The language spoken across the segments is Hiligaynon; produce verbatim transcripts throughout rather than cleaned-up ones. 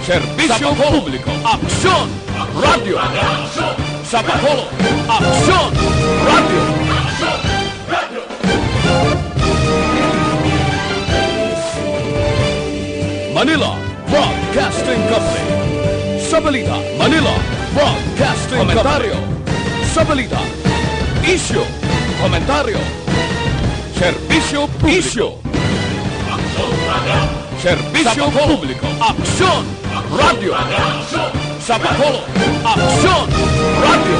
Serbisyo publiko. Aksyon! Radyo! Sa Bacolod, Aksyon! Radyo! Manila Broadcasting Company. Sa balita, Manila Broadcasting Company. Komentaryo. Sa balita, isyu. Komentaryo. Serbisyo publiko. Isyu. Serbisyo publiko. Aksyon! Radyo! Sa Bacolod, Aksyon! Radyo!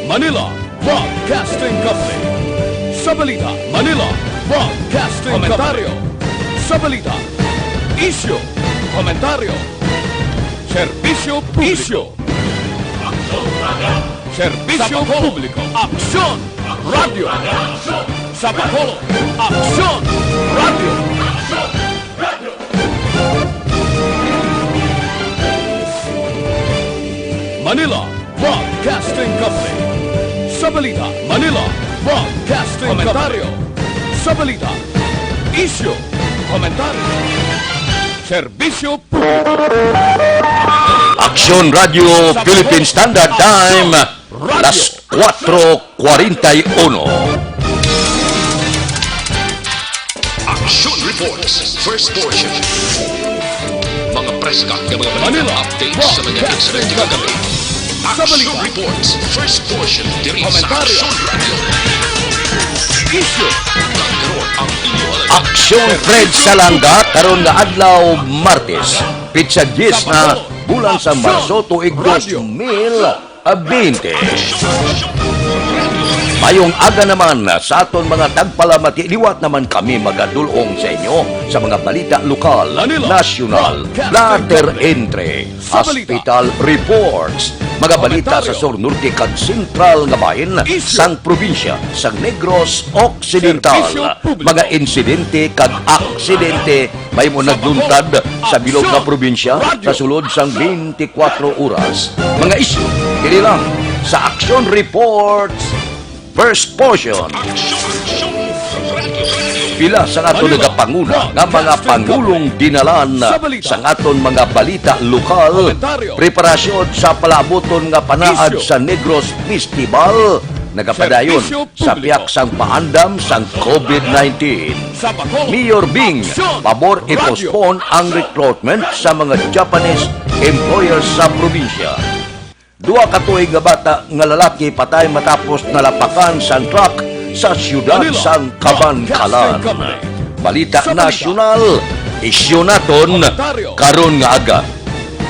Manila Broadcasting Company. Sa balita, Manila Broadcasting Company. Komentaryo. Sa balita, isyu. Komentaryo. Serbisyo publiko. Serbisyo publiko. Aksyon! Radyo! Sa Bacolod, Aksyon! Radyo! Manila Broadcasting Company. Sa balita, Manila Broadcasting Company. Komentaryo. Sa balita, isyu, komentaryo. Serbisyo Aksyon Radio Philippine Standard Time, las cuatro cuarenta y uno. Action Reports, first portion. Mga preska nga mga balita, updates sa mga insidente nga kami. Action Reports, first portion, diri sa Action Radio. Isyu. Karon ang inyo alam. Aksyon Fred Salanga, karon nga adlaw, Martes, pitsa diyes na bulan sa Marso, tuig dos mil bente. Mayong aga naman sa aton mga tagpalamati. Liwat naman kami magadul-ong sa inyo sa mga balita lokal, nasyonal, later entre, hospital reports, mga balita sa sur, norte, kag sentral nga bahin sang probinsya sang Negros Occidental, mga insidente kag aksidente mahimo nagluntad sa bilog nga probinsya sa sulod sang twenty-four oras. Mga isyu, kini lang sa Action Reports, first portion. Pila sa aton nagapanguna nga mga pangulong dinalan sang aton mga balita lokal, preparasyon sa palaabuton nga panaad sa Negros Festival, nagapadayon sa pihak sang paandam sang COVID nineteen. Mayor Bing, pabor i-postpone ang recruitment sa mga Japanese employers sa probinsya. Duha ka tuig nga bata nga lalaki patay matapos nalapakan sang truck sa siyudad sang Kabankalan. Balita nasyonal, isyu naton karon nga aga.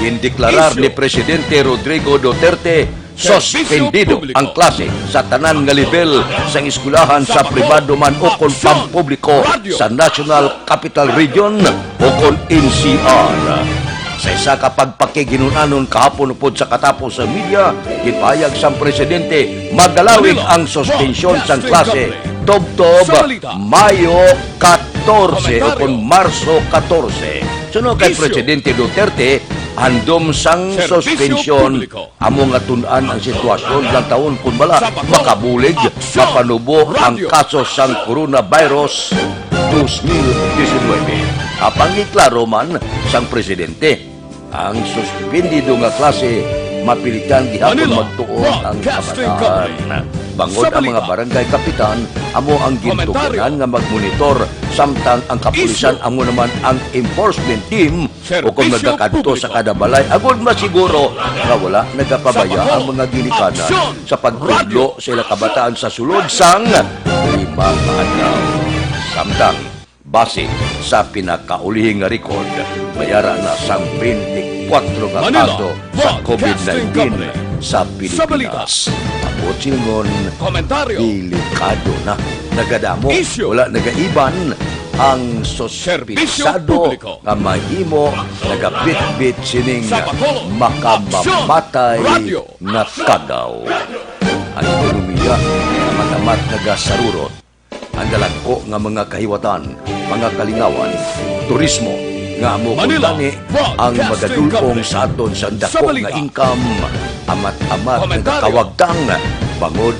Gindeklarar ni Presidente Rodrigo Duterte suspendido ang klase sa tanan nga lebel sang eskwelahan, sa pribado man ukon pampubliko, sa National Capital Region ukon N C R. Sa isa ka pagpakiginun-anon kahapon upod sa katapos sa media, ginpahayag sang presidente, magalawig ang suspensyon sang klase tubtob Mayo katorse ukon Marso katorse. Suno kay Presidente Duterte, handom sang suspensyon. Amo nga tun-an ang sitwasyon, lantawon kon bala makabulig, mapanubo ang kaso sang coronavirus dos mil diecinuebe. Apang giklaro man sang presidente, ang suspendido nga klase mapilitan gihapon magtuon ang kabataan. Bangod ang mga barangay kapitan amo ang gintukiran nga magmonitor, samtang ang kapulisan amo naman ang enforcement team o kon magakadto sa kada balay, agod masiguro nga wala nagapabaya ang mga ginikanan sa pagtudlo sa ilang kabataan sa sulod sang lima ka adlaw. Samtang, base sa pinakaulihing nga record, may ara na sang twenty-four ka kaso sa COVID nineteen sa Pilipinas. Ang buot silingon, delikado na. Nagadamo, wala nagaiban ang suspetsado nga mahimo nagabitbit sining makamamatay nga kagaw. Ang ekonomiya matamat nagasarurot. Ang dalagko nga mga kahiwatan, mga kalingawan, turismo, nga amo kuntani ang magadul-ong sa aton sa dako nga income, amat-amat nagakawagtang bangod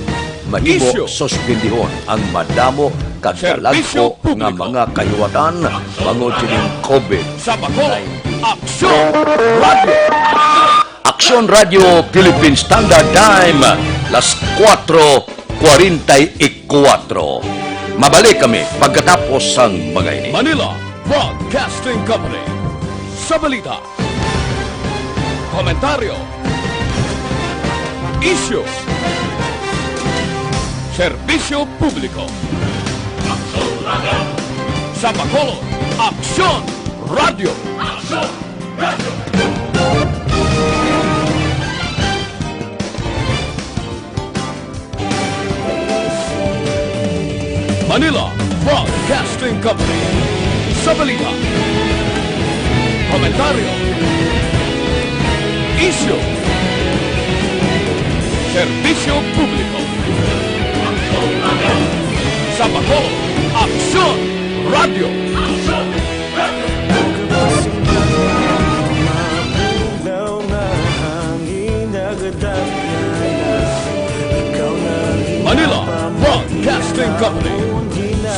mahimo suspendihon ang madamo kadalagko nga mga kahiwatan bangod sining COVID nineteen. Sa Bacolod, Aksyon Radio! Aksyon Radio Philippine Standard Time, las kuwatro kwarenta y kuwatro. Mabalik kami pagkatapos sang mga ini. Manila Broadcasting Company, sa balita, komentaryo, isyu, serbisyo publiko. Sa Bacolod, Aksyon Radio. Manila Broadcasting Company. Sa balita, komentaryo, isyu, serbisyo publiko. Sa Bacolod, Aksyon Radio. Manila Broadcasting Company.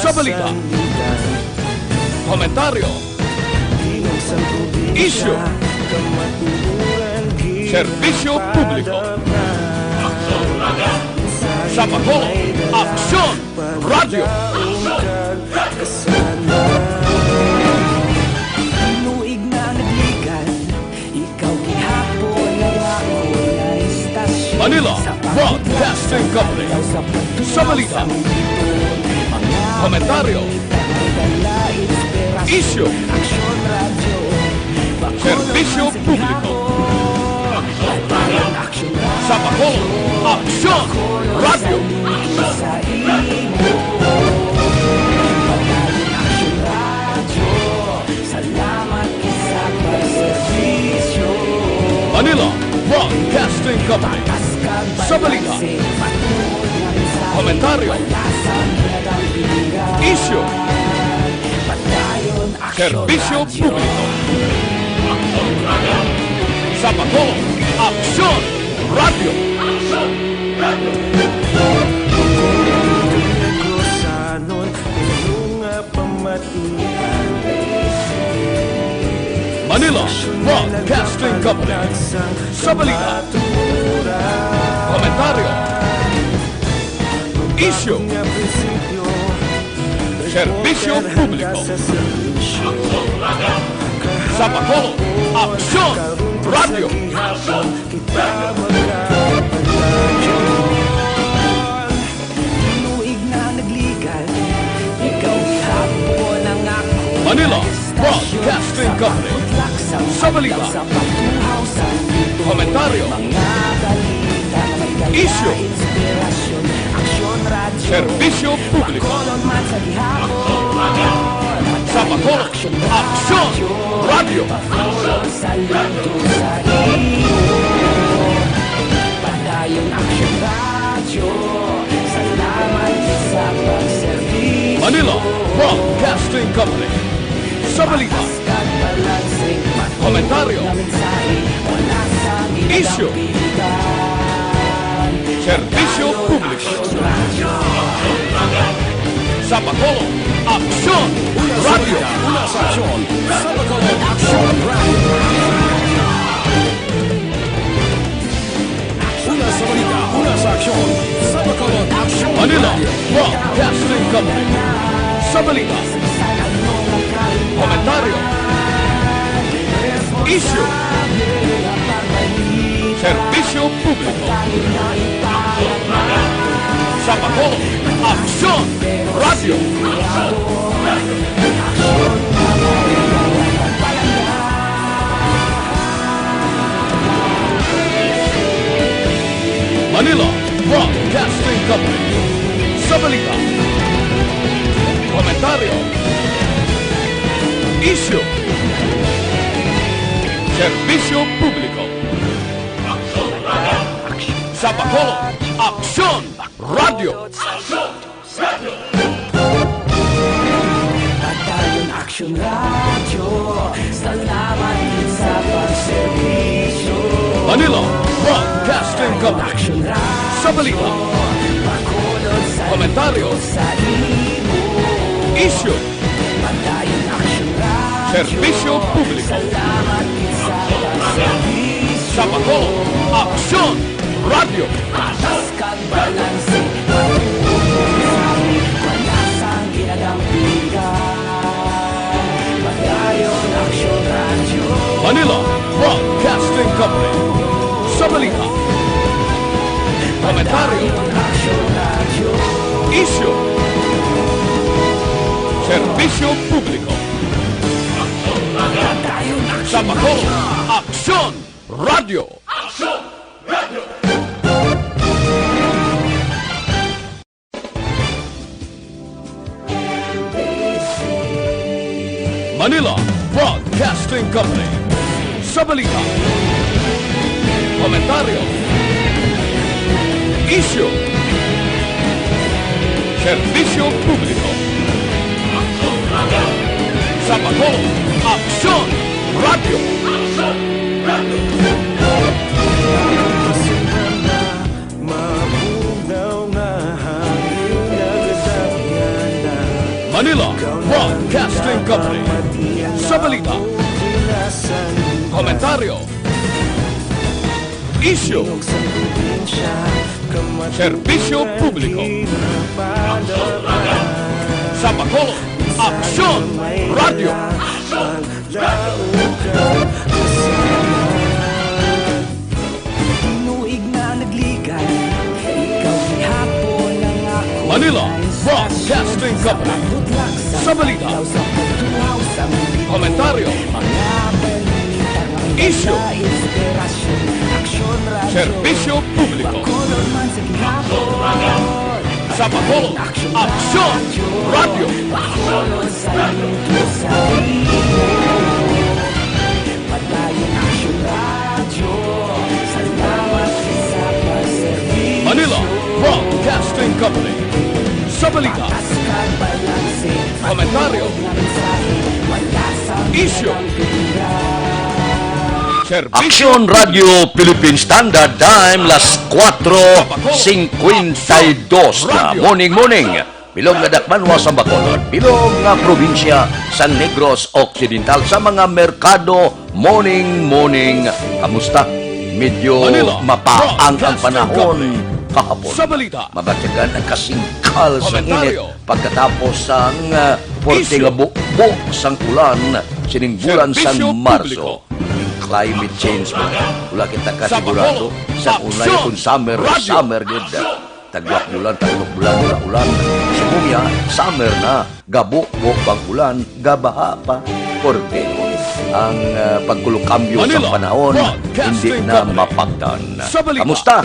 Sa balita, komentaryo, isyu, serbisyo publiko. Sa Bacolod, Aksyon Radio. Tinuig na nagligan, ikaw gihapon ang akon nga istasyon. Manila Broadcasting Company. Sa balita, komentaryo, isyu, serbisyo publiko. Sa Bacolod, Aksyon Radio. Manila Broadcasting Company. Sa balita, komentaryo, isyu, serbisyo publiko. Sa Bacolod, Aksyon Radio. Manila Broadcasting Company. Sa balita, komentaryo, isyu, serbisyo publiko. Sa Bacolod, Aksyon Radio. Tinuig na nagligan, ikaw gihapon ang akon Manila Broadcasting Company. Sa balita, komentaryo, isyu, serbisyo publiko. Sa Bacolod, Aksyon Radio. Saludo sa imo. Padayon Aksyon Radio. Salamat sa pagserbisyo. Manila Broadcasting Company. Sa balita, komentaryo, isyu, serbisyo publiko. Sa Bacolod, Aksyon Radio. Una sa aksyon, sa Bacolod, Aksyon Radio. Una sa balita, una sa aksyon, sa Bacolod, Aksyon Radio. Manila Broadcasting Company. Sa balita, komentaryo, isyu, serbisyo publiko. Sa Bacolod, Aksyon Radio. Manila Broadcasting Company. Sa balita, komentaryo, isyu, serbisyo publiko. Sa Bacolod, Aksyon Radio. Padayon Aksyon Radio. Salamat gid sa pagserbisyo. Manila Broadcasting Company. Aksyon Radio. Sa balita, Bacolod, komentaryo, sa imo. Isyu. Serbisyo publiko. Sa Bacolod, Aksyon Radio. Manila Broadcasting Company. Sa balita, komentaryo, isyu, serbisyo publiko. Sa Bacolod, Aksyon Radio. Manila Broadcasting Company. Sa balita, komentaryo, isyu, serbisyo publiko. Sa Bacolod, Aksyon Radio. Manila Broadcasting Company. Sa balita, komentaryo, isyu, serbisyo publiko. Sa Bacolod, Aksyon Radio. Tinuig na nagligay, ikaw gihapon ang ako. Manila Broadcasting Company. Sa balita, komentaryo, isyu, serbisyo publiko. Sa Bacolod, Aksyon Radio. Manila Broadcasting Company. Sa balita, komentaryo, isyu, serbisyo, Aksyon Radio Philippine Standard Time, las kuwatro singkwenta y dos na. Morning, morning. Bilog nga dakbayan sa Bacolod, bilog nga probinsya sa Negros Occidental, sa mga merkado, morning, morning. Kamusta? Medyo mapaang ang panahon kahapon. Sa balita, mabatyagan ang kasingkal sa init pagkatapos sang, ah, porte nga bubo sang ulan sining bulan sang Marso. Climate change mo. Wala kita kasigurado sa unay kung summer, summer gid. Tagwak bulan, tagwak bulan, wala ulan. Subong ya, summer na. Gabubo bang ulan, gabaha pa. Porke ang, ah, pagkulukambyo sa panahon hindi na mapagtan. Kamusta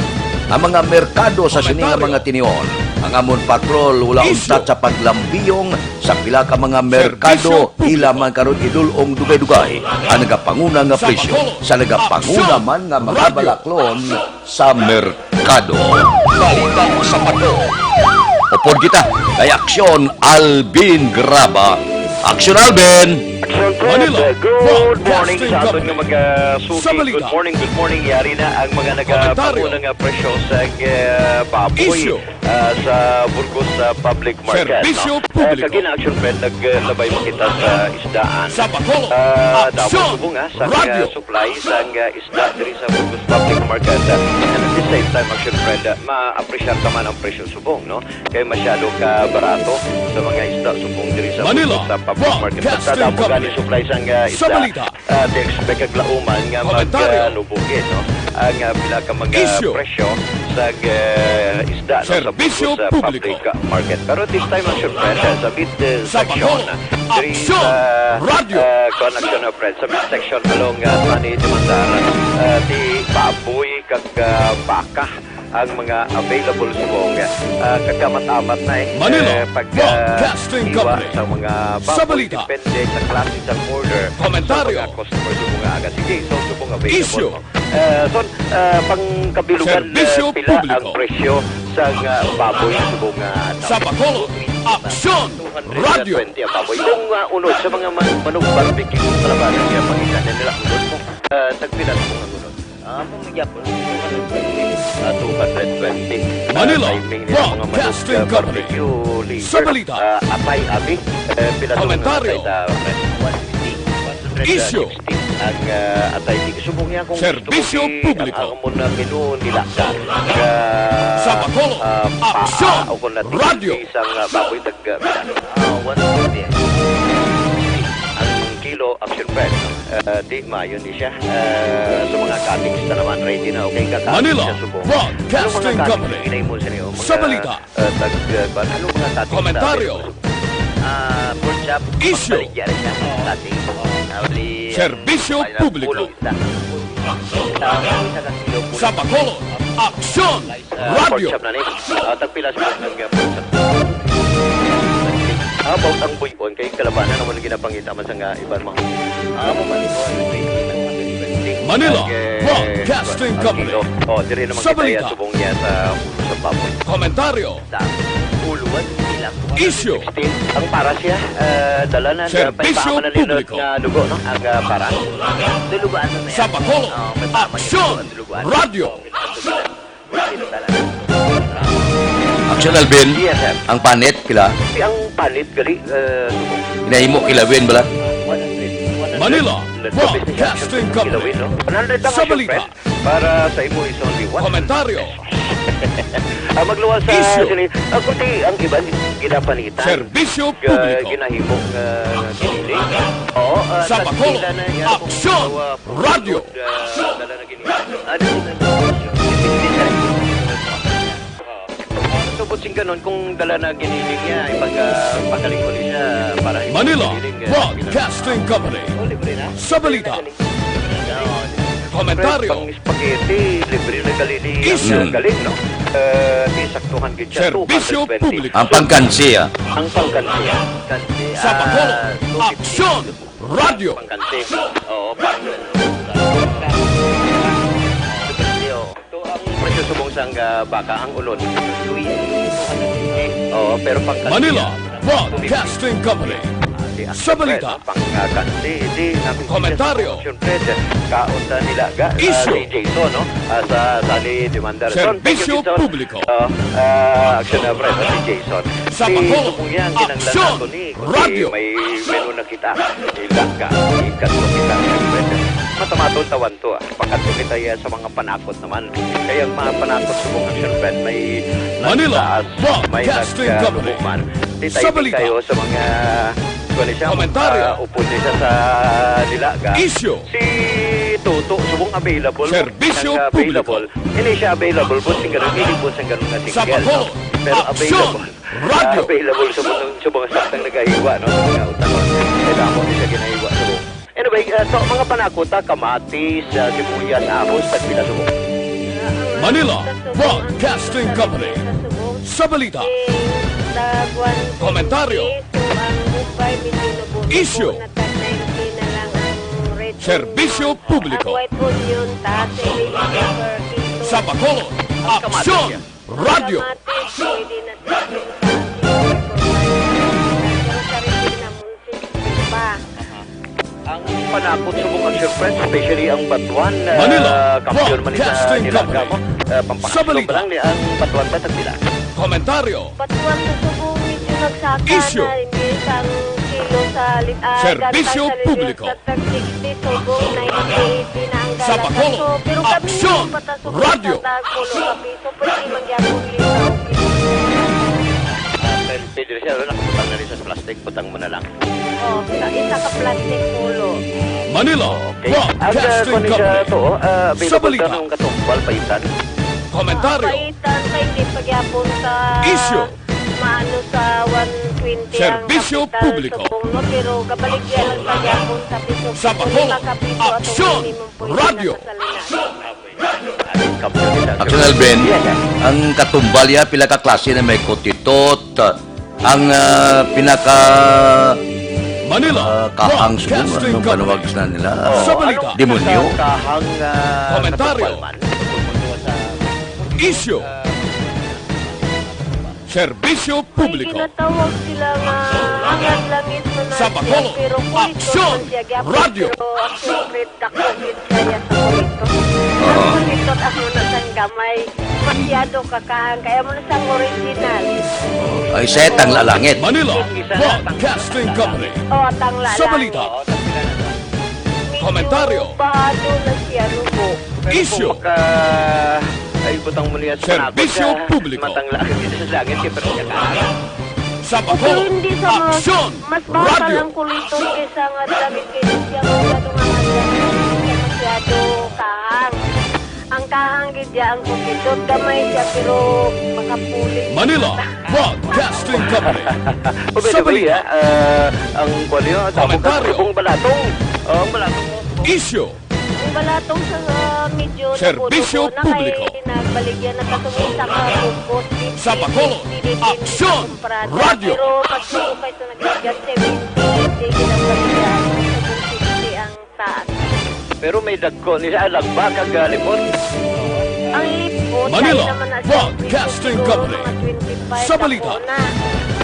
ang mga merkado sa sini nga mga tinion? Ang amon patrol wala untat sa paglambiyong sa pila ka mga merkado, ila man karon idul-ong dugay-dugay ang nagapanguna nga presyo sa nagapanguna man nga mga balaklon sa merkado. Balita sa Bato. Upod kita kay Aksyon Alvin Graba. Aksyon, Alvin! Aksyon, Fred. Good morning sa aton nga mga suki. Good morning, good morning. Yari na ang mga nagapanguna nga presyo sa, eh, baboy, ah, sa Burgos, ah, Public Market, no? Eh, kagina, Aksyon, Fred, nag-, ah, labay mo kita sa isdaan. Ah, damo subong, ah, sa mga supply sa, ah, isda diri sa Burgos Public Market. And at the same time, Aksyon, Fred, ah, ma-appreciate naman ang presyo subong, no? Kay masyado ka barato sa mga isda subong diri sa Burgos sa Public Market. Basta damo gani supply sang, ah, isda. Ah, di expect kag lauman nga mag, ah, lubog, eh, no? Ang, ah, pila ka mga presyo sa, ah, isda, no, sa Burgos, ah, Public Market. Pero this time, Aksyon, Fred, ah, sa mid, ah, section, ah, diri sa, ah, kuwan, Aksyon, ah, Fred, sa mid section along, ah, Manny Dimandar, ah, di baboy kag, ah, baka ang mga available subong, ah, kag kaamat-amat na, eh, pag, ah, hiwa sa mga baboy, depende sa klase sa order sa mga customer subong nga aga. Sige, so subong available mo. Eh, so, ah, pangkabilugan, eh, pila ang presyo sa, ah, baboy subong nga sa Bacolod, Aksyon Radio. Kung, ah, unod sa mga man-, manok barbecue, palabanan niya, pangitan nila unod mo. Ah, tagpila subong ang unod? Amo man gyapon. Ah, two hundred twenty. Manila, ah, timing nila mga manok, Broadcasting ah, Company. Barbecue liver. Sa balita. Ah, atay, abi. Eh, pila to nga Komentaryo. Atay ta, Fred? One fifty. Isyu. One hundred sixty. Ang, ah, atay, di subong niya kung Serbisyo gusto mo, publiko. Ang amo na menu nila. Sa, sa Bacolod, ah, paa, aksyon, o kung natin radyo. Isang, ah, baboy, tag, ah, ah, one fifty. Ang kilo, action, Fred. Ah, di, maayo ni siya. Ah, sa mga cuttings na naman, ready na, okay, kakain Manila siya subong. Broadcasting Ano mga cuttings Company. Ginay mo sa inyo? Mga, Sa balita. Ah, tag, ah, kwan, ano mga cuttings Komentaryo. Na available? Ah, pork chop, Isyu. Baligya rin siya. Cutting. Ah, bali, Serbisyo ah, publiko. Pulo isa. Sa, sa kilo, pulo. Sa Bacolod, aksyon! Ah, radyo. Pork chop na ni. Ah, tagpila sa mga pork chop. Ah, about ang buy-on kay kalabanan naman ang ginapangita man sa nga iban mo. Ah, mo man, Manila, okay, Broadcasting ang Company. Kilo. Oh, diri naman Sa kita balita. Subong niya sa ulo sa baboy. Komentaryo. Sa ulo, one fifty lang. Isyu. Sixteen. Ang para siya, ah, dala na sa Serbisyo paisama na nila publiko. Nga dugo, no? Ang, ah, para. Dulugaan mo na yan. Sa Bacolod, Oh, may tama aksyon, dito, dulugaan. Radyo. Action, Alvin. Yes, sir. Ang panit, kila? Ang panit, gali, eh, subong. Ginahimo, kilawin bala? Manila Broadcasting Company. Kilawin, no? One hundred lang Sa ang balita. Siyempre, para sa imo is only one hundred Komentaryo. Ang magluwas sa Isyu. Sini, ah, kundi ang iban, ginapanitan. Serbisyo Ga-, publiko. Ginahimo nga ginili. Oo, ah, Sa Bacolod, tagpila na yan kung aksyon, mga radyo. Food, ah, dala na Ah, di, di, di. Tubod sing ganon, kung dala na giniling niya, ay pag, ah, pagaling ko siya para Manila, giniling, eh, Broadcasting Company. Oh, libre na. Sa balita. Oo. Komentaryo. Pang spaghetti, libre na gali ni Isyu. Ang galing, no? Eh, di saktuhan gid siya, Serbisyo two hundred twenty. Publiko. Ang pangkansi, ah. Ang pangkansi, ah. Kansi, Sa Bacolod, ah, two fifty. Aksyon! Radyo. Pangkansi. Oo, pang-, Ito ang presyo subong sang, ah, baka, ang ulon. Oo, pero pang Manila Broadcasting Company. Ah, di, Sa balita. Pang, ah, kansi, di, namin Komentaryo. Siyempre, kaon na nila, ga-, ah, Isyu. Si Jason, no? Ah, sa, sa ni Demandar. Thank you, Serbisyo Jason. Publiko. Ah, ah, action na, friend, si Jason. Sa Bacolod, subong yan, kinanglan aksyon. Nato ni, kundi radyo. May menu na kita. Ila ka, ikadto kita, friend. Matamaton tawan to, ah. Pagkadto kita, iya, sa mga panakot naman. Kaya ang mga panakot subong action, friend, may Manila, nagtaas, may Broadcasting nag-, ah, Company. Lubuman. Di Sa timing balita. Kayo sa mga, kuwan siya, Komentaryo. Ah, opposite siya sa Nilaga. Isyu. Si Toto, subong available. Serbisyo Ang, ah, publiko. Available. Hindi siya available, but sing ganun, hindi po sing ganun nga Sa single, Bacolod, no? Pero aksyon, available. Radyo. Ah, available sa mga, sa mga saktang nagahiwa, no? Sa mga utanon. Kaya damo ni siya ginahiwa sa buhok. Anyway, ah, so, mga panakota, kamatis, ah, sibuyas, ahos, tagpila subong. Manila Broadcasting Company. Sa balita. Komentaryo. Isyu. Serbisyo publiko. Sa Bacolod, aksyon. Radyo. Kamatis, pwede na ito sa akin. Pero sa retail na, muntik pa. Aha. Ang panakot subong ang surprise, especially ang batuan, ah, Manila, kampiyon man ni sa Broadcasting Nilaga Company. Mo. Ah, pampakaslo Sa balita. Pa lang ni ang batuan ta, tagpila. Komentaryo. Batuan sa subong, medyo nagsaka Isyu. Na, hindi isang kilo sa lit-, ah, Serbisyo gantay sa publiko. Tag sixty, subong, ninety, eighty na ang Sa galaga. Bacolod, so, pero kami aksyon, yung patas-, radyo. Sa tag pulo ka piso, pwede man gyapon lima o piso. Ah, pwede, pwede siya, wala, nakabutang na rin sa plastic, butang mo na lang. Oh, sa isa ka plastic pulo. Manila, okay. Broadcasting Company. Ang, ah, kuwan siya to, ah, available. Sa balita. Ka nung katumbal, paitan. Komentaryo. Ah, paitan, kay hindi pa gyapon sa Isyu. Maano sa one twenty ang Serbisyo kapital publiko. Sa Bungno, pero kabaligya lang sa Japon sa piso. Sa Bacolod, lima ka piso atong aksyon, minimum po yung radyo. Nakasalina. Action, Alvin. Yes, sir. Ang katumbal ya, pila ka klase na may kutitot, ang, ah, pinaka, Manila, ah, kahang subong, Broadcasting Company. Anong panawag sa nila? Sa balita. Demonyo. Kahang, ah, komentaryo. Katumbal man. Isyu. Serbisyo publiko. May ginatawag sila nga hangad langit na Sa Bacolod, pero kuliton aksyon, man siya gyapon, radyo. Pero aksyon, red, dako gid kaya sa kuliton. Ang kulitot, amo na sang gamay. Masyado ka kahang, kay amo na sang original. Ay, sa Tangla Langit. Manila Broadcasting Company. Oh, Tangla Langit. Sa balita. Medyo komentaryo, bahado na siya, Rubo. Issue. Pero kung maka-, ay, butang mo niya sa panakot. Serbisyo siya, publiko. Matangla ka dito sa langit, kaya pero siya ka. Sa Bacolod, Aksyon Radyo. Hindi sa mga, mas bakal ang kuliton kaysa nga David kay siya masyado nga masyado, masyado kahang. Ang kahang gid niya ang kuliton, gamay siya pero makapuli. Manila Broadcasting Company. Oh, by the way, ah, ah, ang kuwan niyo, ang komentaryo, ang balatong. Oh, ang balatong mo. Issue. Ang balatong sa, sa medyo serbisyo publiko, nagbaligya na kasunod sa kabukos. Sa Bacolod, Aksyon Radyo. Pero pag sukay sa nagligad, seventy, hindi ginagawa ang taas. Pero may dagko ni siya, lagba kag, ah, lipot. Ang lipot, Manila Broadcasting Company. Sa balita.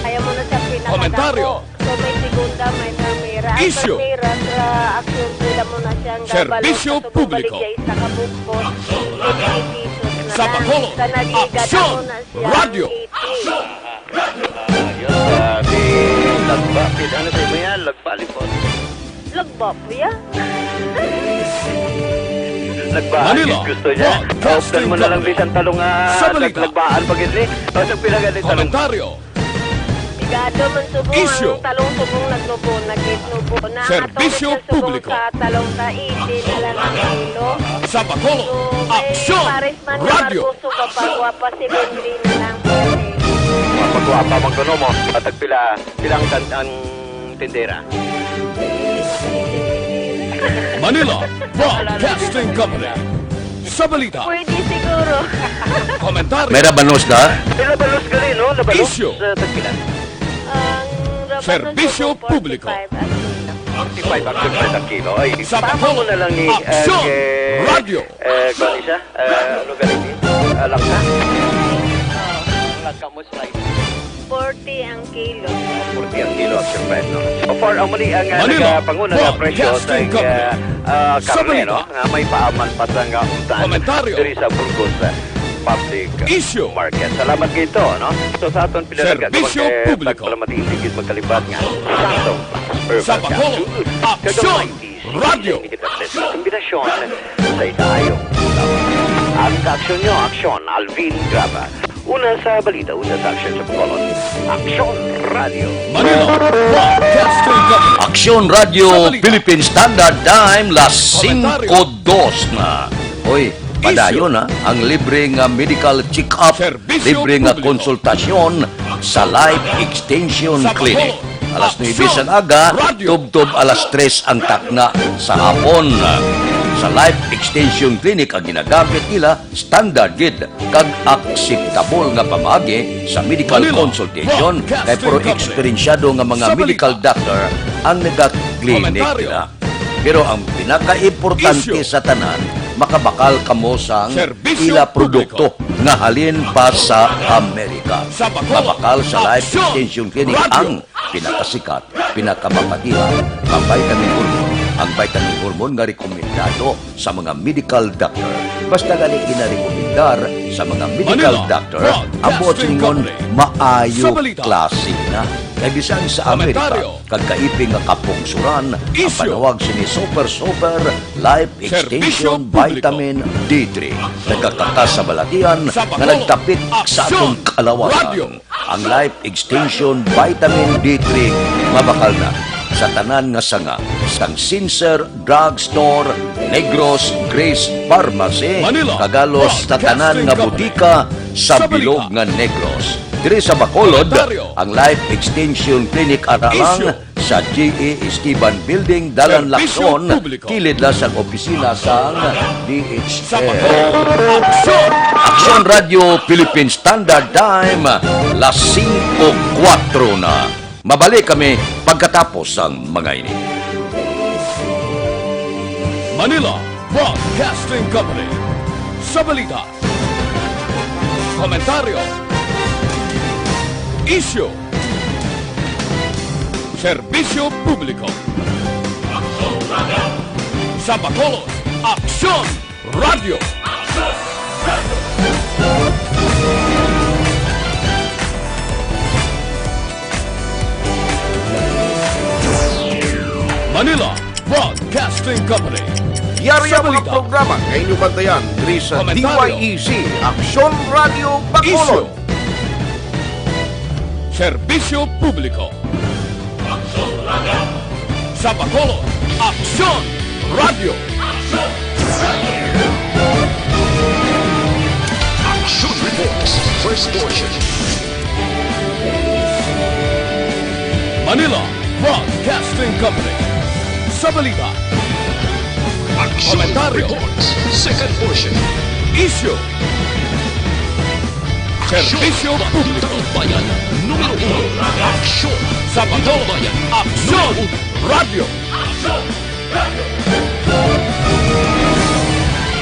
Kaya mo na siya pinakadako. Komentaryo. So, may segunda, may primera. Ang primera, sa aksyon, pila mo na siya ang gabalot. Serbisyo publiko. Sa isa ka bukbon, fifty pesos na lang. Sa Bacolod, Aksyon Radyo. Ayos, ah, di lagba. Pil-, ano sa imo yan? Lagba, lipot. Lagba, kuya. Lagba, Manila, gusto niya. Broadcasting Company. Bisan talong, ah, sa balita. Lagbaan pa gid ni. O, sa pila gani talong? Komentaryo. Igado man subong ang talong subong nagnubo, nagitnubo na. Serbisyo publiko. Atong sa subong sa talong sa eighty na lang ang kilo. Sa Bacolod, Aksyon Radyo. So, may pares man nga Marcos, so, papagwapa si Benri na lang. Papagwapa man kuno mo. At tagpila, pila ang tan-, ang tindera? Manila Broadcasting Company. Sa balita. Pwede siguro. Komentaryo. May rabanos na? May rabanos gali, no? Rabanos, issue. Sa tagpilan. Ang rabanos serbisyo publiko. Forty-five ang kilo. Forty-five ang kilo. Ay, sa tama mo na lang ni, eh, Aksyon Radyo. Eh, kuwan ni siya? Eh, ano gali ni? Ah, langka? Ang langka mo, slide. Forty ang kilo. Forty ang kilo, Aksyon Pride, no? So far, amo ni ang, ah, Manila, nagapanguna nga presyo sa, Broadcasting Company. Ah, ah, karne, no? Sa balita. Nga may paaman pa sa nga untan. Komentaryo. Diri sa Burgos, ah, Public Market. Issue. Salamat kaayo, no? So, sa aton pinalagad, serbisyo publiko. Para matiindig gid magkalibat nga. Sa atong Sa Bacolod, Aksyon Radyo. Kombinasyon sa itaayo. Ang kaaksyon nyo, aksyon, Alvin Graba. Una sa balita, una sa aksyon sa Bacolod. Aksyon Radio. Manila, Broadcasting Company. Aksyon Radio, sa balita. Philippine Standard Time, las singko dos na. Komentaryo. Hoy, padayon, ha, ang libre nga medical check-up, serbisyo publiko. Libre nga konsultasyon sa Life Extension Clinic. Sa Bacolod, alas nuebe sang aga, Aksyon Radio. Tubtob alas tres ang takna sa hapon. Sa Life Extension Clinic ang ginagamit nila, standard gid kag akseptable nga pamaagi sa medical consultation, kay puro eksperensyado nga mga medical doctor ang nagaklinik nila. Manila Broadcasting Company. Sa balita. Komentaryo. Pero ang pinakaimportante sa tanan, makabakal kamo sang ila produkto nga halin pa sa Amerika. Issue. Serbisyo publiko. Sa Bacolod, Aksyon Radio. Mabakal sa Life Extension Clinic ang pinakasikat, pinakamabatihan nga vitamin hormone, ang vitamin hormone nga rekomendado sa mga medical doctor. Basta gani ginarekomendar sa mga medical doctor, Manila Broadcasting Company. Ang buot silingon, maayo klase na. Sa balita. Kay bisan sa Amerika, komentaryo, kag kaiping nga kapungsuran, ang panawag sini Super Super Life Extension Vitamin D three. Serbisyo publiko. Nagakakasabalatian nga nagtapik sa atong kalawasan. Sa Bacolod, Aksyon Radio. Ang Life Extension Vitamin D three mabakal na sa tanan nga sanga, sang Sincere Drugstore, Negros Grace Pharmacy, kag halos sa tanan nga butika sa bilog nga Negros. Diri sa Bacolod, ang Life Extension Clinic ara lang sa G E Esteban Building, Dalan Lacson, kilid lang sang opisina sang D H L. Aksyon Radio Philippine Standard Time, las singko kuwatro na. Mabalik kami pagkatapos sang mga ini. Manila Broadcasting Company. Sa balita, komentaryo, isyu, serbisyo publiko. Sa Bacolod, Aksyon Radyo. Manila Broadcasting Company. Yari ang mga programa nga inyong bantayan diri sa D Y E C, Aksyon Radyo Bacolod. Serbisyo publiko. Sa Bacolod, Aksyon Radyo. Action Reports, first portion. Manila Broadcasting Company. Sa balita, Action Reports, second portion. Isyu. Serbisyo publiko. Bayan, numero uno. Aksyon. Sa Bacolod, Aksyon Radyo.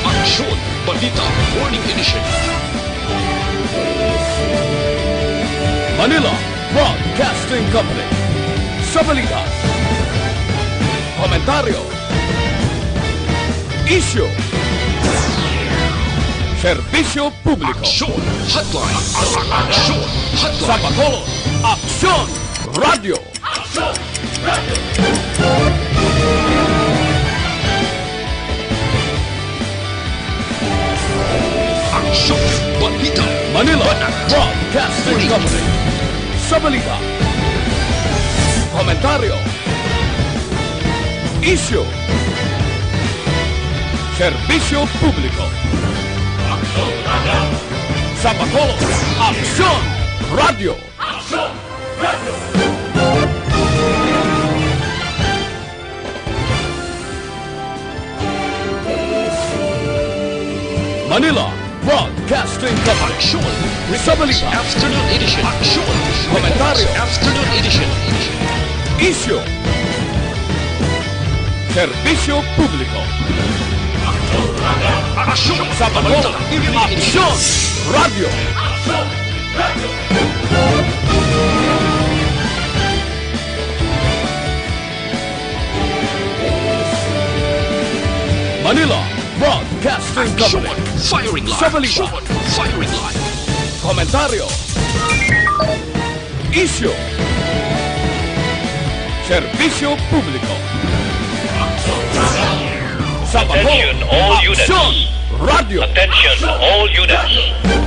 Aksyon Balita Morning Edition. Manila Broadcasting Company. Sa balita, komentaryo, isyu, serbisyo publiko. Aksyon Hotline. Aksyon Hotline. Sa Bacolod, Aksyon Radyo. Aksyon Balita. Manila Broadcasting Company. Sa balita, komentaryo, isyu, serbisyo publiko. Sa Bacolod, Aksyon Radyo. Manila Broadcasting Company. Aksyon. Sa balita. Afternoon Edition. Aksyon. Komentaryo. Afternoon Edition. Isyu. Serbisyo publiko. Aksyon. Sa Bacolod, Aksyon Radyo. Manila Broadcasting Company. Aksyon! Firing line! Sa balita. Aksyon! Firing line! Komentaryo. Isyu. Serbisyo publiko. Sa Bacolod, Aksyon Radyo. Attention all units.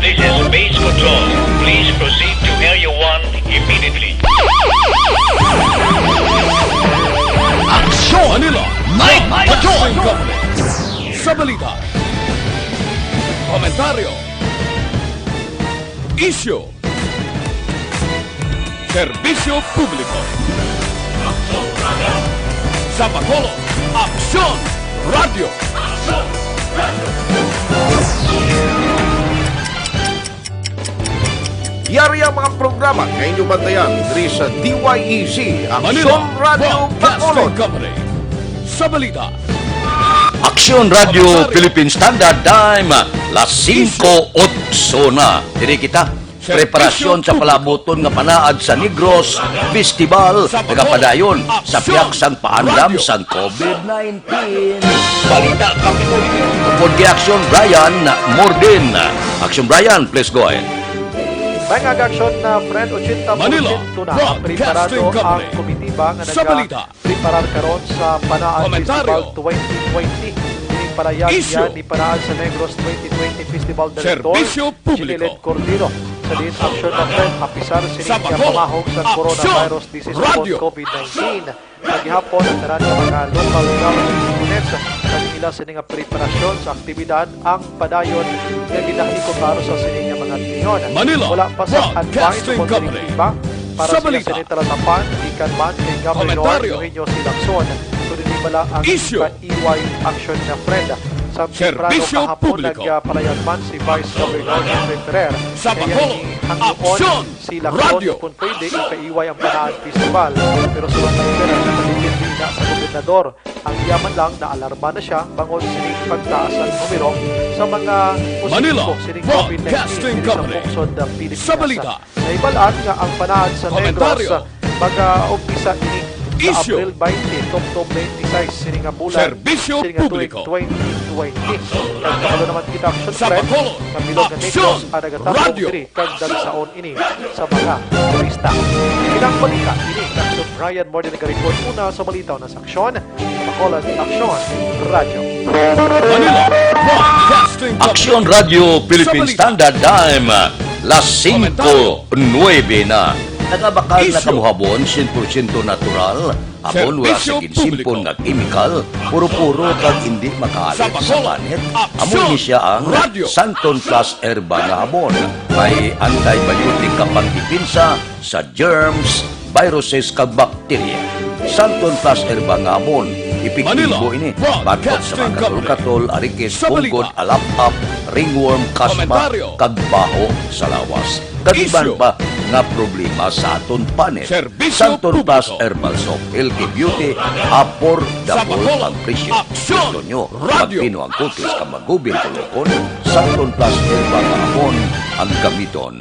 This is base control. Please proceed to Area one immediately. Aksyon! Manila, Night Patrol! Broadcasting Company. Sa balita, komentaryo, isyu, serbisyo publiko. Sa Bacolod, Aksyon Radyo. Yari ang mga programa nga inyong bantayan diri sa D Y E C, Aksyon Radyo Bacolod. Sa balita, Aksyon Radyo Philippine Standard Time, las singko otso na. Diri kita, preparasyon sa palabuton nga panaad sa Negros Festival nagapadayon sa pihak sang paandam sang COVID nineteen. Balita Kapitolyo. Upod kay Aksyon Brian Mordin. Aksyon Brian, please go ahead. May nga aksyon na, friend, ochenta porsyento na preparado ang komitiba nga naga- preparar karon sa Panaan Festival twenty twenty. Ining panayag niya ni Panaan sa Negros twenty twenty Festival Director Jinilet Cordero. Sa diin aksyon na, friend, apisar sining pamahog sa coronavirus disease o COVID nineteen, nga gihapon ang tanan nga mga local government units nag-ila sini nga preparasyon sa aktibidad ang padayon nga ginahikot para sa sini nga mga tion. Wala pa sa advice o direktiba para sa sini talatapan gikan man kay Governor Eugenio C. Lacson, kundi bala ang ipaiway aksyon nga, friend. Sa temprano kahapon, nagpahayag man si Vice Governor Jeffrey Ferrer nga iya ini hangyoon si Lacson kon pwede ipaiway ang Panaan Festival, pero sulod kay Ferrer, nakadepende ina sa gobernador. Ang iya man lang, naalarma na siya bangod sining pagtaas ang numero sa mga positibo sining COVID nineteen diri sa pungsod, ah, Pilipinas. Nahibal-an nga ang Panaan sa Negros, ah, mag-umpisa ini sa Isyu. Abril twenty, tubtob twenty-six, sini nga bulan, Serbisyo sini nga tuig Publiko. Twenty twenty. Kag kabalo naman kita, Action Sa Friend, Bacolod, nga bilog nga Action Negros, ang nagatapong Radio. Diri kag dagsaon ini sa mga turista. Ilang balita ini, Action Brian Morden nagareport una sa balita na sa Aksyon, Bacolod Aksyon Radio. Manila Broadcasting Company. Aksyon Radio Philippine Sa balita. Standard Time, las singko nuebe na. Nagabakal na Isyu. Kamuhabon, sien porsyento natural, habon wala Serbisyo sa ginsimpon Publiko. Nga kemikal, puro-puro kag hindi makaalit Sa sa Bacolod, panit. Amo Aksyon ni siya ang Radio. Santon Plus Herba nga habon. May antibiotic ka pangdepensa sa germs, viruses, kag bakterya. Santon Plus Herba nga habon, epektibo Manila ini. Batok sa mga Broadcasting Company. Katol-katol, arikis, Sa balita. Punggod, alap-ap, ringworm, kasma, Komentaryo. Kag baho sa lawas. Kag iban Isyu. Pa nga problema sa aton panit. Serbisyo Santon Plus Publiko. Herbal Soap, healthy beauty, affordable Sa Bacolod, ang presyo. Aksyon. Gusto nyo Radio. Magpino ang kutis ka magubil tulokon? Santon Plus Herbal Amon ang gamiton.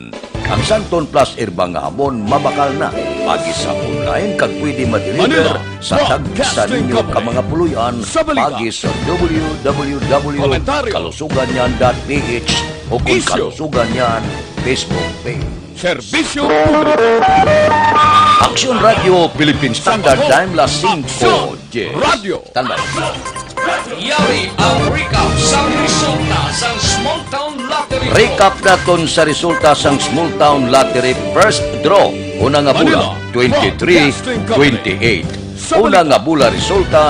Ang Santon Plus Herbal nga amon mabakal na. Pagi sa online kag pwede ma-deliver Manila sa tagsa Broadcasting ninyo ka Company. Mga puloy-an. Sa balita. Pagi sa W W W dot kalusugan yan dot P H o kung Isyu. Kalusugan yan Facebook page. Serbisyo Publiko. Aksyon Radio Philippine Standard Time, las singko dies. Radyo. Standby. Yari ang recap sang resulta sang Small Town Lottery Draw. Recap naton sa resulta sang Small Town Lottery First Draw. Una nga bola, Manila twenty-three, Broadcasting Company. Twenty-eight. Sa Una balita. Nga bola resulta,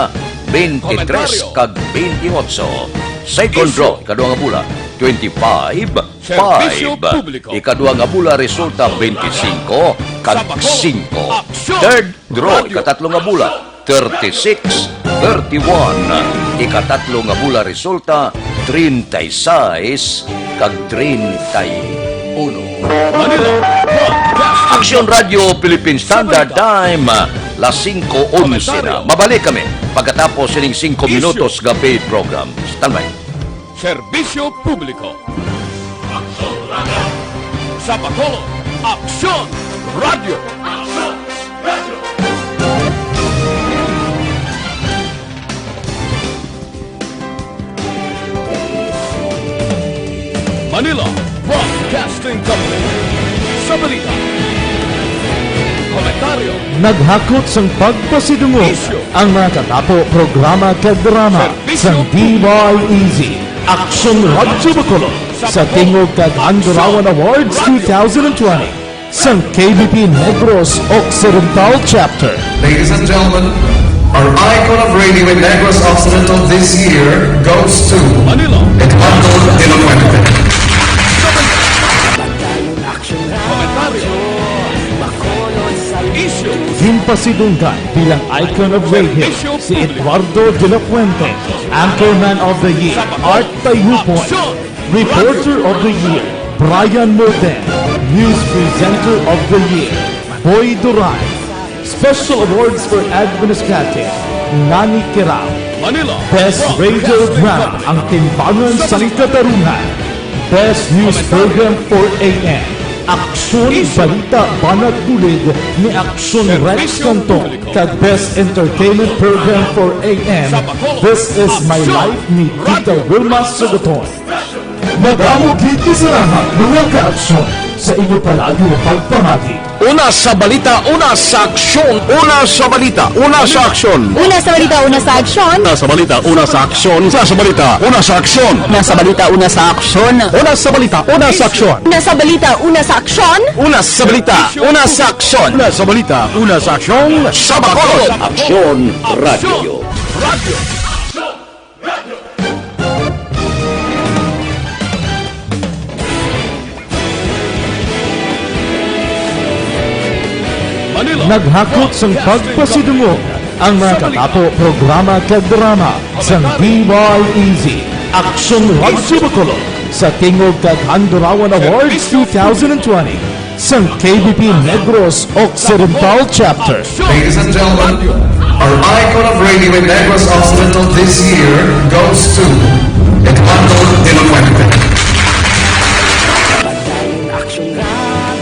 twenty-three Komentaryo. Kag twenty-eight. Second Isyu. Draw, ikaduha nga bola, twenty-five, Serbisyo five. Publiko. Ikaduha nga bola resulta, twenty-cinco kag Sa Bacolod, singko. Aksyon. Third draw, Radyo. Ikatatlo nga bola, thirty-six, thirty-one. Ikatatlo nga bola resulta, treinta y seis kag treinta y uno. Manila Broadcasting. Aksyon Radio Philippine Standard Time, las singko onse na. Komentaryo. Mabalik kami pagkatapos sining singko Isyu. Minutos nga paid program. Standby. Serbisyo Publiko. Sa Bacolod, Aksyon Radio. Manila Broadcasting Company. Sa balita, komentaryo, Naghakot sang pagpasidungog Isyu. Ang mga katapo programa kag drama Serbisyo sang D Y E Z, Aksyon Radyo Bacolod, sa tingog kag Andarawan Awards two thousand twenty, sang K B P Negros Occidental Chapter. Ladies and gentlemen, our icon of radio in Negros Occidental this year goes to Manila. Edmundo de la Fuente. Komentaryo. Isyu. Ginpasidunggan bilang icon of radio si Eduardo de la Fuente, Anchorman of the Year, Art Tayupon, Reporter of the Year, Brian Moten, News Presenter of the Year, Boy Duray, Special Awards for Administrative, Nani Kirao. Manila, Best Broadcasting Radio Drama, Company. Ang Timbangan Sa sang Balita. Katarungan. Best News Program, four A M. Aksyon, Isyu. Balita, Banat Bulig ni Aksyon Rex Serbisyo Canton. Publiko. Kag Best Entertainment Program, four A M. Sa Bacolod, This Is My Aksyon. Life ni Tita Radyo. Wilma Sugaton. Madamo gid nga salamat, mga ka-aksyon, sa inyo palagi nga pagpamati. Una sa balita, una sa aksyon. Una sa balita, una sa aksyon. Una sa balita, una sa aksyon. Una sa balita, una sa aksyon. Una sa balita, una sa aksyon. Una sa balita, una sa aksyon. Una sa balita, una sa aksyon. Una sa balita, una sa aksyon. Una sa balita, una sa aksyon. Una sa balita, una sa aksyon. Sa Bacolod. Aksyon Radio. Manila. Naghakot sang pagpasidungog ang mga katapo programa kag drama sang D Y E Z, Aksyon Radyo Bacolod, sa tingog kag Andarawan Awards two thousand twenty. Sang K B P Negros Occidental Chapter. Ladies and gentlemen, our icon of radio in Negros Occidental this year goes to Eduardo de la Fuente.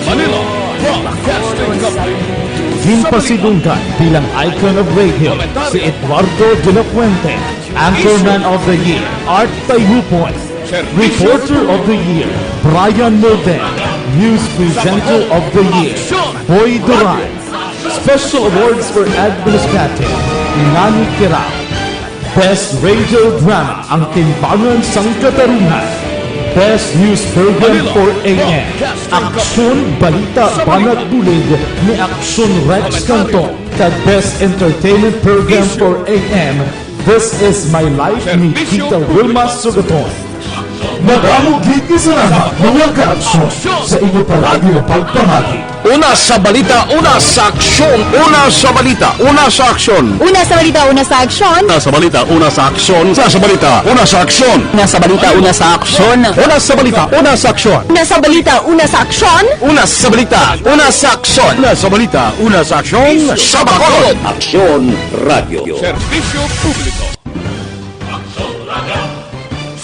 Manila Broadcasting Company. Ginpasidunggan bilang icon of radio si Eduardo de la Fuente, Anchorman of the Year, Art Tayhupon, Reporter of the Year, Brian Molden, News Presenter of the Year, Boy Duran, Special Awards for Administrative, Nani Kirao, Best Radio Drama, Ang Timbangan sang Katarungan. Best News Program, four A M, Aksyon, Balita, Banat Bulid ni Aksyon Rex Canton. Kag Best Entertainment Program, four A M, This Is My Life ni Tita Wilma Sugaton. Madamo gid nga salamat, mga kaaksyon, sa inyo palagi nga pagpamati. Una sa balita, una sa aksyon. Una sa balita, una sa aksyon. Una sa balita, una sa aksyon. Una sa balita, una sa aksyon. Una sa balita, una sa aksyon. Una sa balita, una sa aksyon. Una sa balita, una sa aksyon. Una sa balita, una sa aksyon. Una sa balita, una sa aksyon. Una sa balita, una sa aksyon. Sa Bacolod. Aksyon Radio. Serbisyo publiko.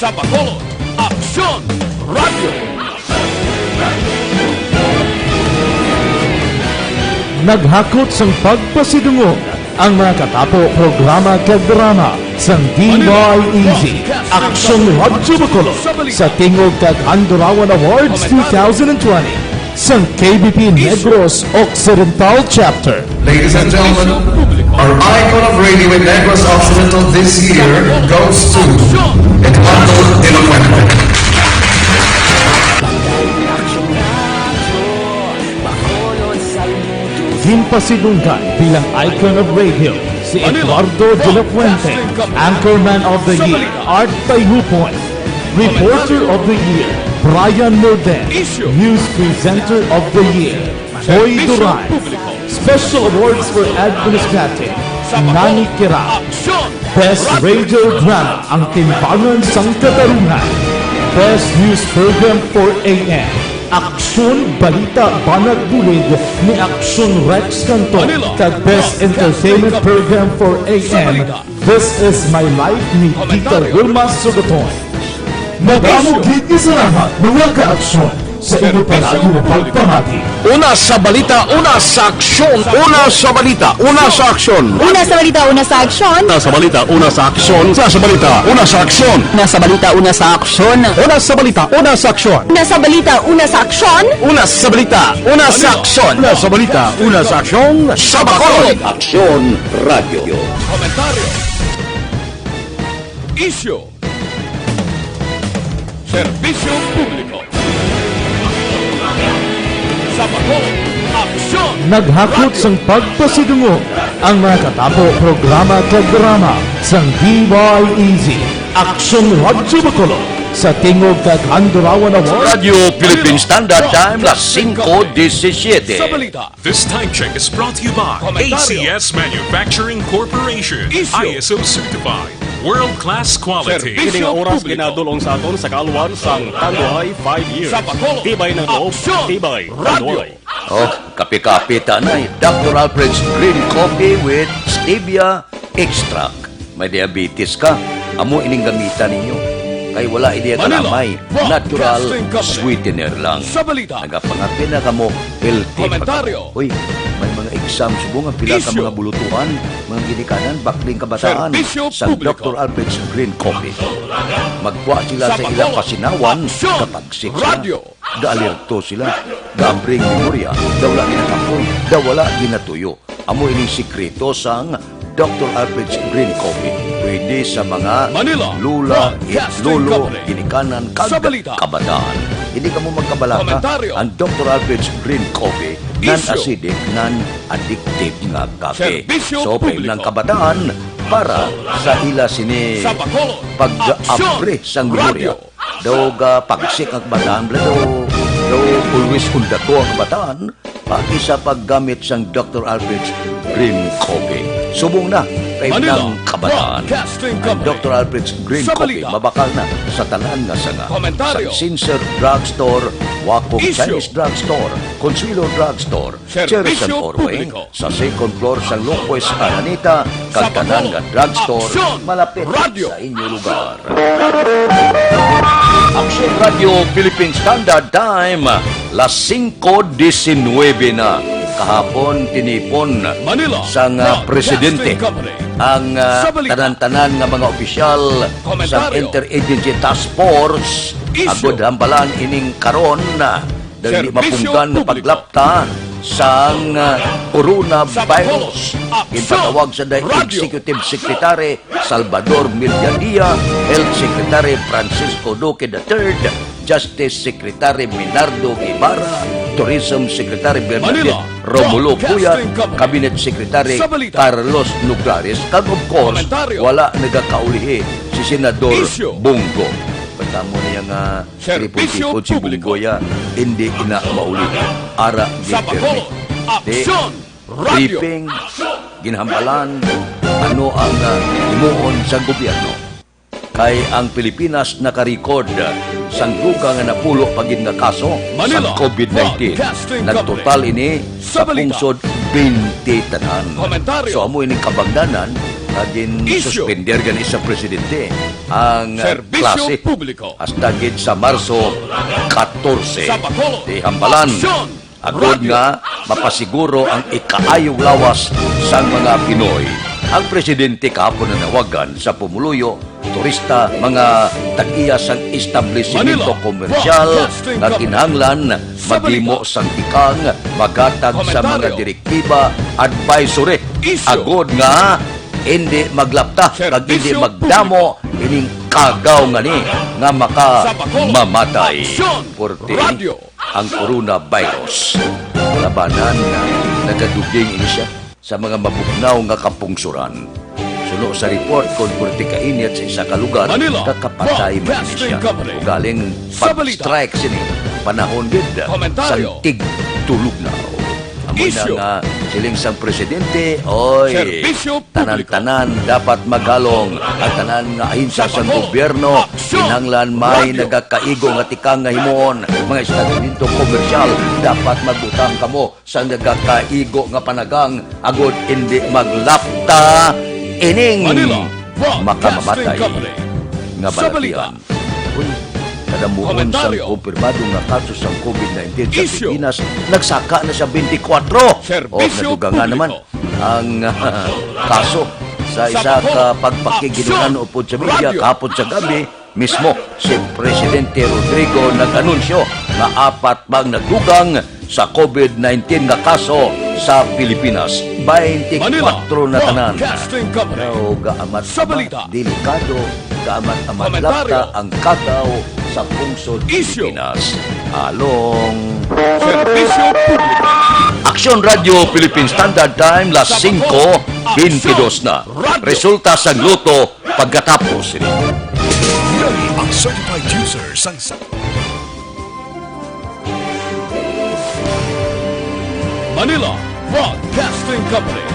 Sa Bacolod, Aksyon Radio. Naghakot sang pagpasidungog ang mga katapo programa kag drama sang D Y E Z, Aksyon Radyo Bacolod, sa tingog kag Andurawan Awards two thousand twenty sang K B P Negros Occidental Chapter. Ladies and gentlemen, our icon of radio in Negros Occidental this year goes to Eduardo de la Fuente. Ginpasidunggan bilang icon of radio si Eduardo de la Fuente, Anchorman of the Year, Art Tayhupon, Reporter of the Year, Brian Morden, News Presenter of the Year, Boy Duran, Special Awards for Administrative, Nani Kira, Best Radio Drama, Ang Timbangan sang Katarungan, Best News Program, four A M, Aksyon, Balita, Banat Bulid ni Aksyon Rex Canton, kag Best Entertainment Program, four A M, This Is My Life ni Tita Wilma Sugaton. Madamo gid nga salamat, mga kaaksyon, sa inyo palagi nga pagpamati. Una sa balita, una sa aksyon. Una sa balita, una sa aksyon. Una sa balita, una sa aksyon. Una sa balita, una sa aksyon. Una sa balita, una sa aksyon. Una sa balita, una sa aksyon. Una sa balita, una sa aksyon. Una sa balita, una sa aksyon. Una sa balita, una sa aksyon. Una sa balita, una sa aksyon. Sa Bacolod. Aksyon Radio. Komentaryo. Isyu. Serbisyo publiko. Sa Bacolod, Aksyon. Naghakot sang pagpasidungog ang mga katapo programa kag drama sang D Y E Z, Aksyon Radyo Bacolod, sa tingog kag Andurawan Awards. Radio Philippine Standard Time, las singko disisiete. Sa balita. This time check is brought to you by Komentaryo. A C S Manufacturing Corporation, Isyu. I S O certified, world-class quality. Serbisyo publiko. Kini nga oras ginadul-ong sa aton sa kaalwan sang Tanduay five years. Sa Bacolod, Tibay ng loob, Aksyon Tibay ng Radio. Tanduay. Oh, kape-kape ta, nay. Doctor Alfred's Green Coffee with Stevia Extract. May diabetes ka, amo ining gamitan ninyo. Kay wala ini Manila, kalamay, natural broadcasting company. Sweetener lang. Sa balita. Nagapangape na kamo, healthy pa kamo. Komentaryo. Uy, may mga exam subong ang pila ka Isyu. Mga bulutuhan, mga ginikanan, bakling kabataan. Serbisyo sa publiko. Doctor Alfred's Green Coffee. Magkuha sila sa ilang Bacolod, pasinawan, Aksyon kapag six na. Radio. Gaalerto sila. Gaambre ang memorya, daw wala ginakapoy, daw wala ginatuyo. Amo ining sikreto sang Doctor Alfred's Green Coffee. Pwede sa mga Manila, lula, broadcasting lolo, company. Ginikanan, kag Sa balita. Kabataan. Hindi kamo magkabalaka. Komentaryo. Ang Doctor Alfred's Green Coffee, Isyu. Non-acidic, non-addictive nga kape. Serbisyo So, publiko. Ng kabataan, para sa ila sini Sa Bacolod, pag-abre Aksyon sang memorya. Radio. Daw gapagsik ang kabataan, bala, daw, daw always on the go ang kabataan, pati sa paggamit sang Doctor Alfred's Green Coffee. Subong na kay Manila, ng kabataan. Broadcasting Ang Company. Doctor Alfred's Green Sa Coffee balita. Mabakal na sa tanan nga sanga. Komentaryo. Sa Sincere Drugstore, Waco Isyu. Chinese Drugstore, Consuelo Drugstore, Serbisyo Cherison Orway, publiko. Sa second floor sang Lopez Araneta, kag Sa tanan Bacolod, nga drugstore Aksyon malapit Radio. Sa inyo lugar. Aksyon Radio Philippine Standard Time, las singko disinwebe na. Kahapon, tinipon Manila sang, ah, Broadcasting presidente Company. Ang, ah, Sa balita. Tanan-tanan nga mga opisyal sang Komentaryo. Interagency Task Force Isyu. Agod hambalan ining karon na dali Serbisyo mapunggan nga publiko. Paglapta sang, ah, coronavirus. Sa Bacolod, aksyon. Ginpatawag sa day Radyo. Executive Secretary Salvador Mediadia, Health Secretary Francisco Duque the third, Justice Secretary Minardo Guevara, Tourism Secretary Bernadette Manila, Romulo Puyat, Broadcasting Company. Cabinet Secretary Sa balita. Carlos Nuglares, kag of course, Komentaryo. Wala nagakaulihi si Senador Isyu. Bong Go. Pagtamo niya nga Serbisyo tripon-tripon si publiko. Bong Go ya, hindi ina mauli. Ara Sa Bacolod, gipirmi. Di, aksyon, radyo. Briefing, ginhambalan, ano ang, ah, himuon sa gobyerno. Kay ang Pilipinas naka-record sang dugang nga napulo pa gid nga kaso Manila, sang COVID nineteen. Broadcasting Company. Nagtotal ini sa Sa balita. Pungsod twenty tanan. Komentaryo. So, amo ini kabangdanan nga Isyu. Ginsuspender gani sa presidente ang, ah, Serbisyo klase publiko. Hasta gid sa Marso katorse. Sa Bacolod. Di hambalan. Aksyon. Agod Radyo. Nga mapasiguro ang ikaayong lawas sang mga Pinoy, ang presidente kahapon nanawagan sa pumuluyo, turista, mga tag-iya sang establisimento Manila, komersyal Broadcasting nga Company. Kinahanglan Sa magimo balita. Sang tikang maghatag sa mga Komentaryo. Direktiba, advisory, Isyu. Agod nga hindi maglapta kag hindi Serbisyo magdamo publiko. Ining kagaw nga ni nga Sa Bacolod, makamamatay. Aksyon. Korte. Radyo. Ang coronavirus. Labanan, nagaduging ini siya sa mga mabugnaw nga kapungsoran. Suno sa report, kon pwerte kainit sa isa ka lugar, Manila, kakapatay man ini Broadcasting siya. Company. Ugaling Sa balita. Pag-strike sini, panahon gid Komentaryo. Sang tigtulugnaw. Amo na Isyu. Nga siling sang presidente, oy, Serbisyo publiko. Tanan-tanan dapat magalong. Ang tanan nga ahensya Sa sang Bacolod, gobyerno, aksyon. Kinahanglan may Radyo. Nagakaigo nga tikang nga himuon. Mga establisimento komersyal, dapat magbutang kamo sa nagakaigo nga panagang agod indi maglapta ining Manila, Broadcasting makamamatay Company. Nga Sa balita. Balatian. Uy, kadamuon sang Komentaryo. Kumpirmado nga kaso sang COVID nineteen sa Isyu. Pilipinas, nagsaka na sa twenty-four. Serbisyo O, nadugangan publiko. Naman ang, ah, kaso sa isa Sa ka Bacolod, pagpakighinaan aksyon. Upod sa media Radyo. Kahapon sa gabi, mismo si Presidente Rodrigo nag-anunsyo nga apat bang nadugang sa COVID nineteen nga kaso sa Pilipinas. Twenty-four Manila, na tanan. Broadcasting Company. Daw gaamat Sa balita. Delikado, gaamat-amat Komentaryo. Lapta ang kagaw sa pungsod Isyu. Pilipinas. Along Serbisyo publiko. Aksyon Radyo Philippine Standard Time, las Sa Bacolod, singko bentidós na. Aksyon Radyo. Resulta sang loto pagkatapos sini. Yari ang certified user sang sa- Manila Broadcasting Company.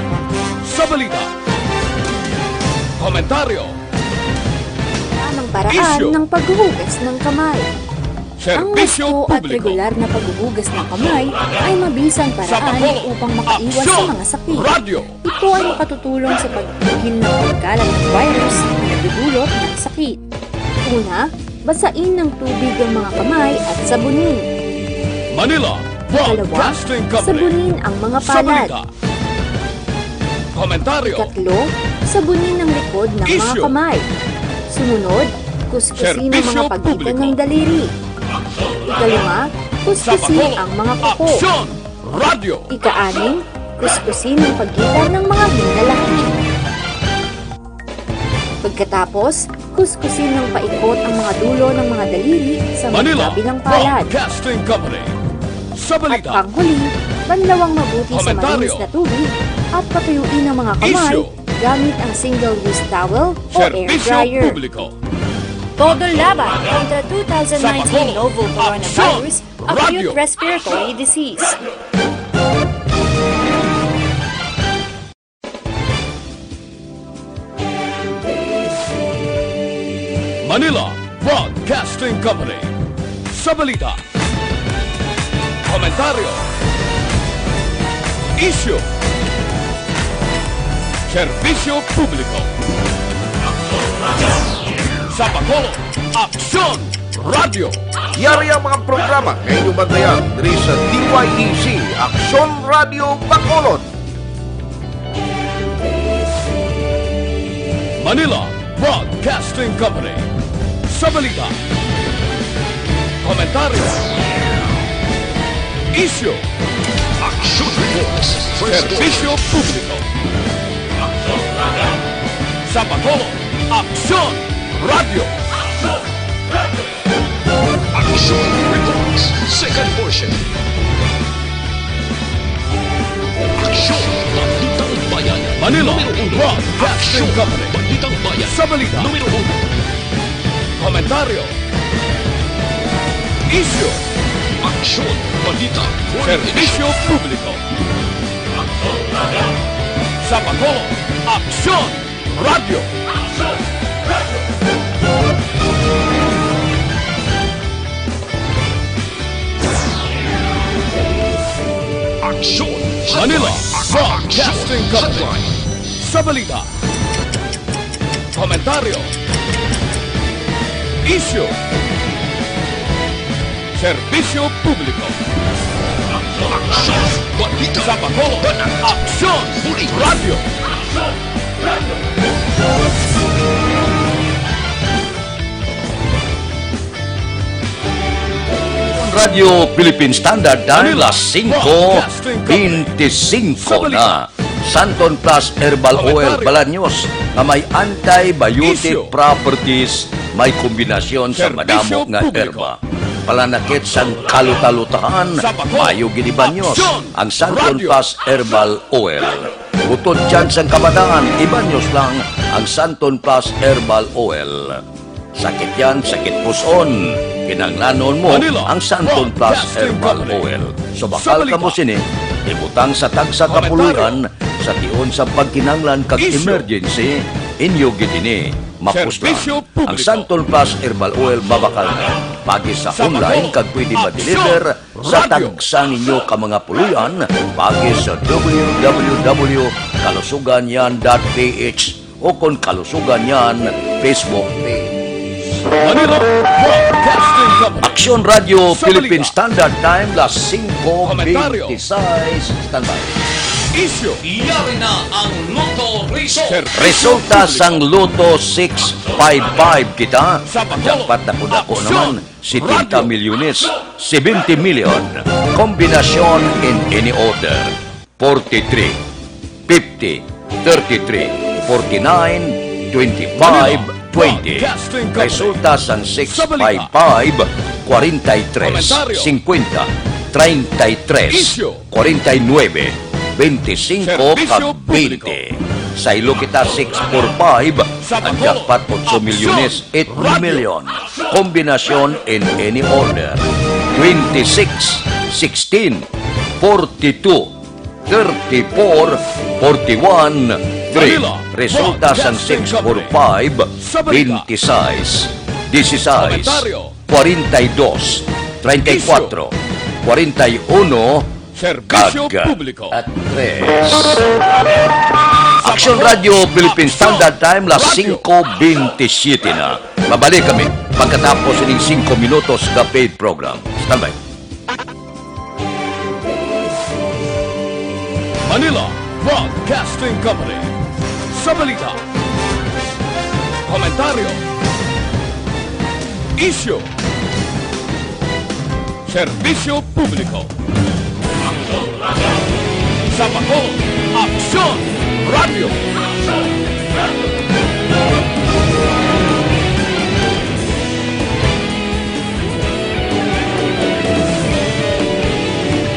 Sa balita, komentaryo, Tamang paraan Isyu. Ng paghuhugas ng kamay. Serbisyo publiko. Ang wasto at regular na paghuhugas ng kamay ay mabisang Sa paraan Bacolod, upang makaiwas sa aksyon, mga sakit. Radyo. Ito ay makatutulong sa pagpigil ng pagkalat ng virus na nagdudulot ng sakit. Una, basain ng tubig ang mga kamay at sabunin. Manila Ikalawa, Broadcasting Company. Sabunin ang mga Sa palad. Balita. Komentaryo. Ikatlo, sabunin ang likod ng mga Isyu. Kamay. Sumunod, kuskusin ang mga Serbisyo pagitan publiko. Ng daliri. Ikalima, kuskusin Sa Bacolod, ang mga kuko. Aksyon, Radyo. Ikaanim, kuskusin ang pagitan ng mga binalaki. Pagkatapos, kuskusin ng paikot ang mga dulo ng mga daliri sa Manila magkabilang palad. Broadcasting Company. Sa At balita. Panghuli, banlawang mabuti sa Komentaryo. Malinis na tubig at patuyuin ang mga kamay Isyu. Gamit ang single-use towel o air Serbisyo dryer. Publiko. Todo laban kontra two thousand nineteen Sa Bacolod, novel aksyon, coronavirus, acute radyo. Respiratory disease. Manila Broadcasting Company. Sa balita, komentaryo, isyu, serbisyo publiko. Sa Bacolod, Aksyon Radyo. Yari ang mga programa nga inyong bantayan diri sa D Y E C, Aksyon Radio Bacolod. Manila Broadcasting Company. Sa balita, komentaryo, isyu, action reports, serbisyo publiko. Sa Bacolod, Aksyon Radio. Action Reports, second portion. Aksyon, Balitang Bayan. Manila Numero uno. Broadcasting Aksyon, Company. Balitang Bayan. Sa balita. Numero uno. Komentaryo. Isyu. Aksyon, Balita. Serbisyo publiko. Sa Bacolod, Aksyon. Radyo. Aksyon. Manila Broadcasting Company. Sa balita, komentaryo, isyu, serbisyo publiko. Aksyon. Balita. Sa Bacolod, Aksyon. Radyo. Radyo Philippine Standard Time, Manila, las singko beintisingko na. Santon Plus Herbal Oil Balaños nga may antibiotic properties, may kombinasyon sa madamo nga herba. Palanakit sang kalutalutahan, mayo gid ibaños ang Santon Plus Herbal Oil. Butod dyan sang kabataan, ibaños lang ang Santon Plus Herbal Oil. Sakit yan, sakit puson, kinahanglanon mo ang Santon Plus Herbal Oil. So, bakal kamo sini, ibutang sa tagsa ka puloy-an sa tion sa pagkinahanglan kag emergency, inyo gid ini mapuslan. Ang Santon Plus Herbal Oil mabakal na. Paagi sa online kag pwede ma-deliver sa tagsa ninyo ka mga puloy-an paagi sa W W W kalusugan yan dot P H o kon Kalusugan Yan Facebook page. Manila Broadcasting Company. Aksyon Radio Philippine Standard Time, las singko beintisais. Standby. Isyu. Yari na ang Lotto Result. Resulta sang Lotto six five five kita. Ang jackpot dako-dako naman. Setenta milyones, seventy million. Kombinasyon in any order. Forty-three, fifty, thirty-three, forty-nine, twenty-five, twenty. Resulta sang six five five, forty-three, fifty, thirty-three, forty-nine, twenty-five, twenty. Saylo kita six four five, ang jackpot otso milyones, eight million. Kombinasyon in any order. Twenty-six, sixteen, forty-two, thirty-four, forty-one, three. Resulta sang six four five, twenty-six, dieciséis, forty-dos, treinta y cuatro, forty-uno, Serbisyo kag publiko. At tres. Aksyon Radio Philippine Standard Time, las singko bintisiete na. Mabalik kami pagkatapos ining singko minutos nga paid program. Standby. Manila Broadcasting Company. Sa balita, komentaryo, isyu, serbisyo publiko. Sa Bacolod, Aksyon Radio.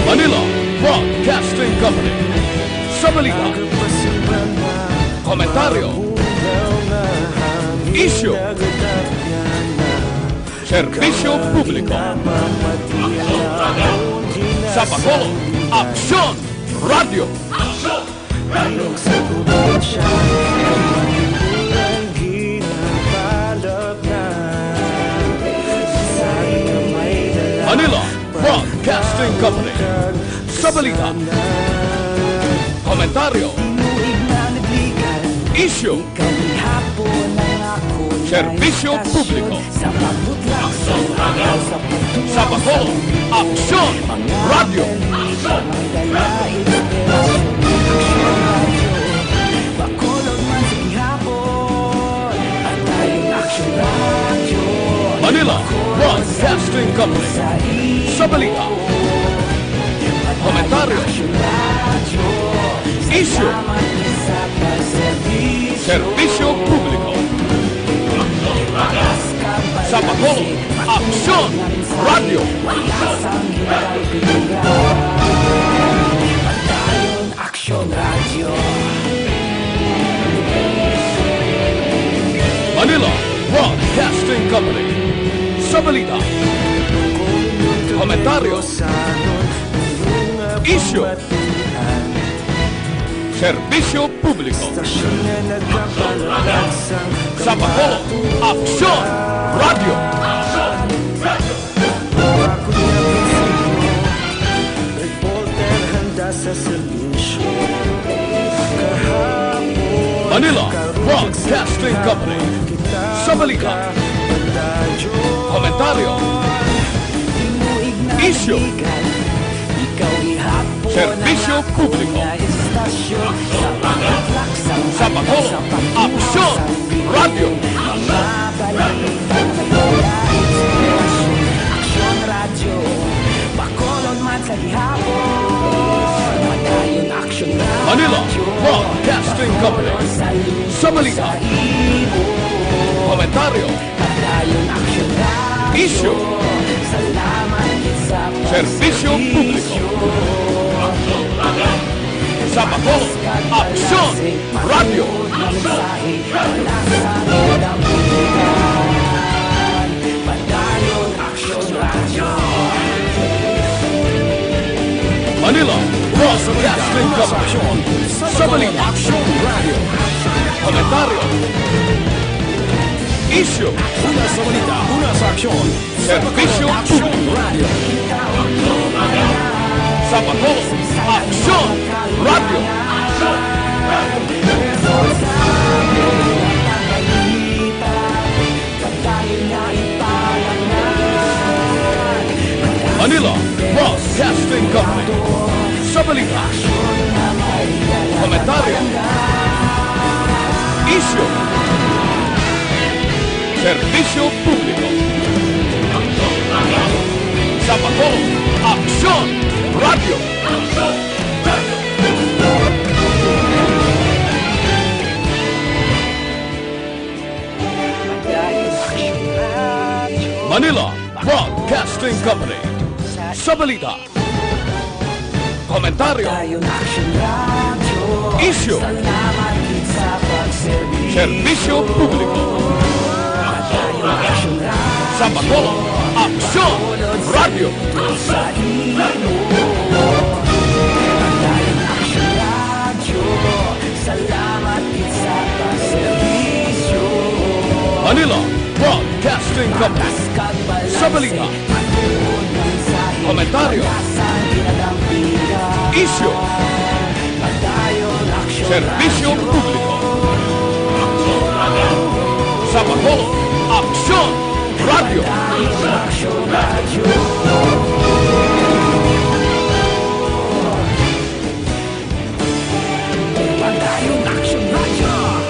Manila Broadcasting Company. Sa balita, komentaryo, isyu, serbisyo publiko. Sa Bacolod, Aksyon Radio. Manila Broadcasting Company. Sa balita, komentaryo, isyu, serbisyo publiko. Sa pagbutlak sa mga sa Sa Bacolod, Aksyon Radio. Manila Broadcasting Company. Sa balita, komentaryo, isyu, serbisyo publiko. Sa Bacolod, Aksyon Radio. Aksyon Radio. Manila Broadcasting Company. Sa balita, komentaryo, isyu, serbisyo publiko. Sa Bacolod, Aksyon Radio. Reporter handa sa serbisyo. Kahapon, Manila Broadcasting Company. Sa balita, komentaryo, isyu, serbisyo publiko. Sa Bacolod, Aksyon Radio. Aksyon Radio. Bacolod man sa gihapon. Padayon Aksyon Radio. Manila Broadcasting Company. Sa balita, komentaryo, isyu, serbisyo publiko. Sa Bacolod, Aksyon Radio. Manila Broadcasting Company. Sa balita, komentaryo, isyu, una sa balita, una sa aksyon, serbisyo publiko. Sa Bacolod, Aksyon Radio. Manila Broadcasting Company. Sa balita, komentaryo, isyu, serbisyo publiko. Sa Bacolod, Aksyon Radio. Manila Broadcasting Company. Sa balita, komentaryo, isyu, serbisyo publiko. Sa Bacolod, Aksyon Radio. Manila Broadcasting Company. Sa balita, komentaryo, isyu, serbisyo publiko. Sa Bacolod, Aksyon Radio.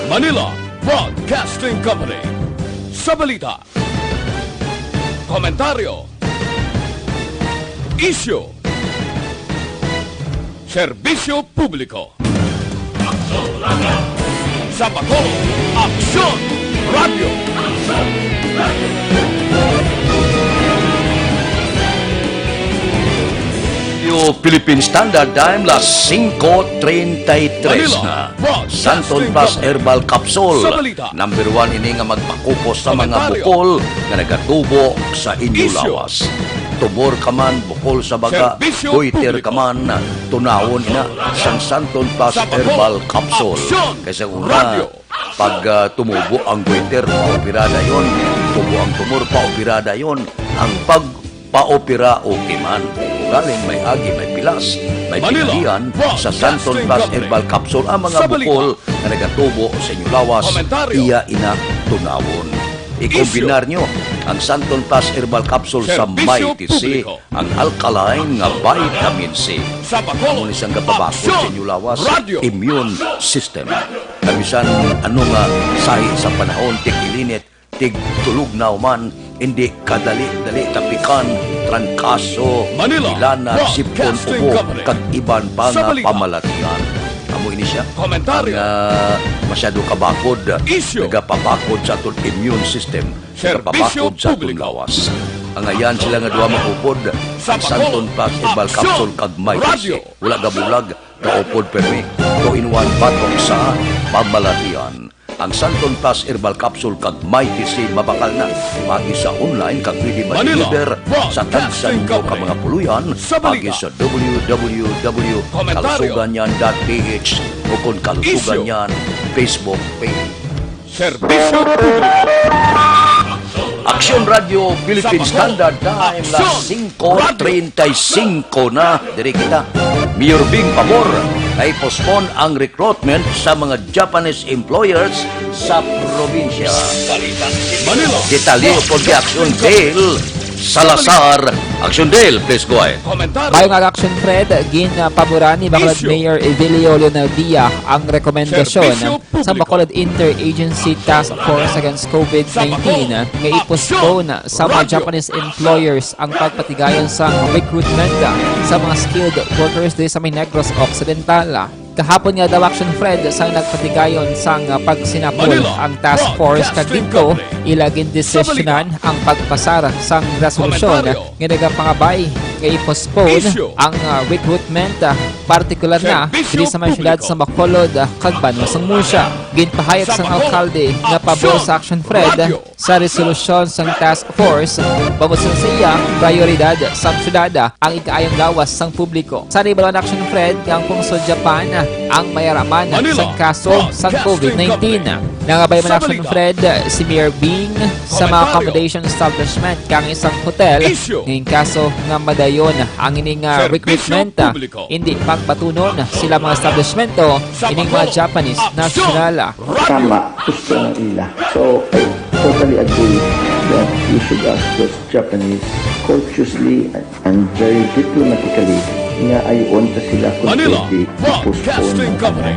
Manila Broadcasting Company. Sa balita, komentaryo, isyu, serbisyo publiko. Sa Bacolod, Aksyon Radio. Philippine Standard Time, las singko treinta y tres na. Santon Plus Herbal Capsule. Number one ini nga magpakupos sa mga bukol nga nagatubo sa inyo lawas. Tumor ka man, bukol sa baga, goiter ka man, tunawon ina sang Santon Plus Herbal Capsule. Kay sa una, pag, ah, tumubo ang goiter, paopera dayon. Tubo ang tumor, paopera dayon. Ang pag paopera, okay man. Galing may agi, may pilas, may pinagian sa Santon Plus Herbal Capsule ang mga bukol nga nagatubo sa inyo lawas, iya ina tunawon. Ikombinar nyo ang Santon Plus Herbal Capsule sa Serbisyo Mighty C, Publiko. Ang alkaline nga vitamin C. Sa Bacolod, amo ni siyang gapabakod sa Aksyon! Inyo lawas, Radyo! Immune system. Kag bisan ano nga sahi sa panahon, tig-ilinit, tig-tulugnaw man, hindi kadali-dali tapikan, trangkaso, Manila, ilana, sipon, Broadcasting ubo, Company. Kag iban pa Sa nga balita. Pamalatian. Amo ini siya. Komentaryo. Ang, ah, masyado kabakod, Isyu. Nagapabakod sa aton immune system. Serbisyo Nagapabakod sa aton publiko. Lawas. Ang ayan sila nga duha maupod, ang Sa Santon Bacolod, Plus Herbal Aksyon! Capsule kag Mighty C. Radyo! Wala gabulag, kaupod permi. Two-in-one batok sa pamalatian. Ang Santon Plus Herbal Capsule kag Mighty C mabakal na. Paagi sa online kag pwede Manila, ma-deliver sa Broadcasting tagsa ninyo ka Company. Mga puluyan, Sa paagi balita. Sa W W W dot kalusuganyan dot P H o kon Kalusugan Isyu. Yan Facebook page. Serbisyo Publiko. Aksyon Radio Philippine Sa Bacolod, Standard Time, las Aksyon singko treinta y cinco na. Diri kita. Mayor Bing pabor, na i-postpone ang recruitment sa mga Japanese employers sa probinsya. Manila. Detalye upod kay Aksyon Dale Salazar. Aksyon Dale, please go ahead. Komentaryo. Maayong aga, Aksyon Fred, ginpaboran ni Bacolod Isyu. Mayor Evelio Leonardia ang rekomendasyon Serbisyo sa Publiko. Bacolod Interagency Task Force Against COVID nineteen Sa Bacolod, nga i-postpone Aksyon sa mga Radyo. Japanese employers ang pagpatigayon sa recruitment sa mga skilled workers diri sa may Negros Occidental. Kahapon nga adlaw, Aksyon Fred, sang nagpatigayon sang pagsinapol Manila, ang task force, kag Broadcasting didto Company. Ila gindesisyonan ang pagpasar sang resolusyon Komentaryo. Nga nagapangabay nga i-postpone Isyu. Ang, ah, recruitment, ah, partikular na Serbisyo diri sa mga syudad publiko. Sa Bacolod, ah, kag Banwa sang Murcia. Ginpahayag Sa sang Bacolod, alkalde nga pabor Aksyon. Sa Aksyon Fred Radyo. Sa resolusyon sang task force, bangod sang sa iya, prayoridad sang syudad ang ikaayong lawas sang publiko. Sa naibaluan, Aksyon Fred, nga ang pungsod Japan ang mayaraman Manila, sang kaso sang Broadcasting COVID nineteen. Company. Nangabay man, Sa Aksyon balita. Fred, si Mayor Bing sa mga Komentaryo. Accommodation establishment kang isang hotel Isyu. Nga in kaso nga madayon ang ining, ah, Serbisyo recruitment, ah, publiko. Hindi pagbatunon sila mga establishmento Sa ining mga Bacolod, Japanese Aksyon. Nasyonal. Tama, gusto ng ila. So, I totally agree that you should ask those Japanese courteously and very diplomatically nga ayoon ta sila kung Manila, pwede i-postpone Broadcasting ang Company.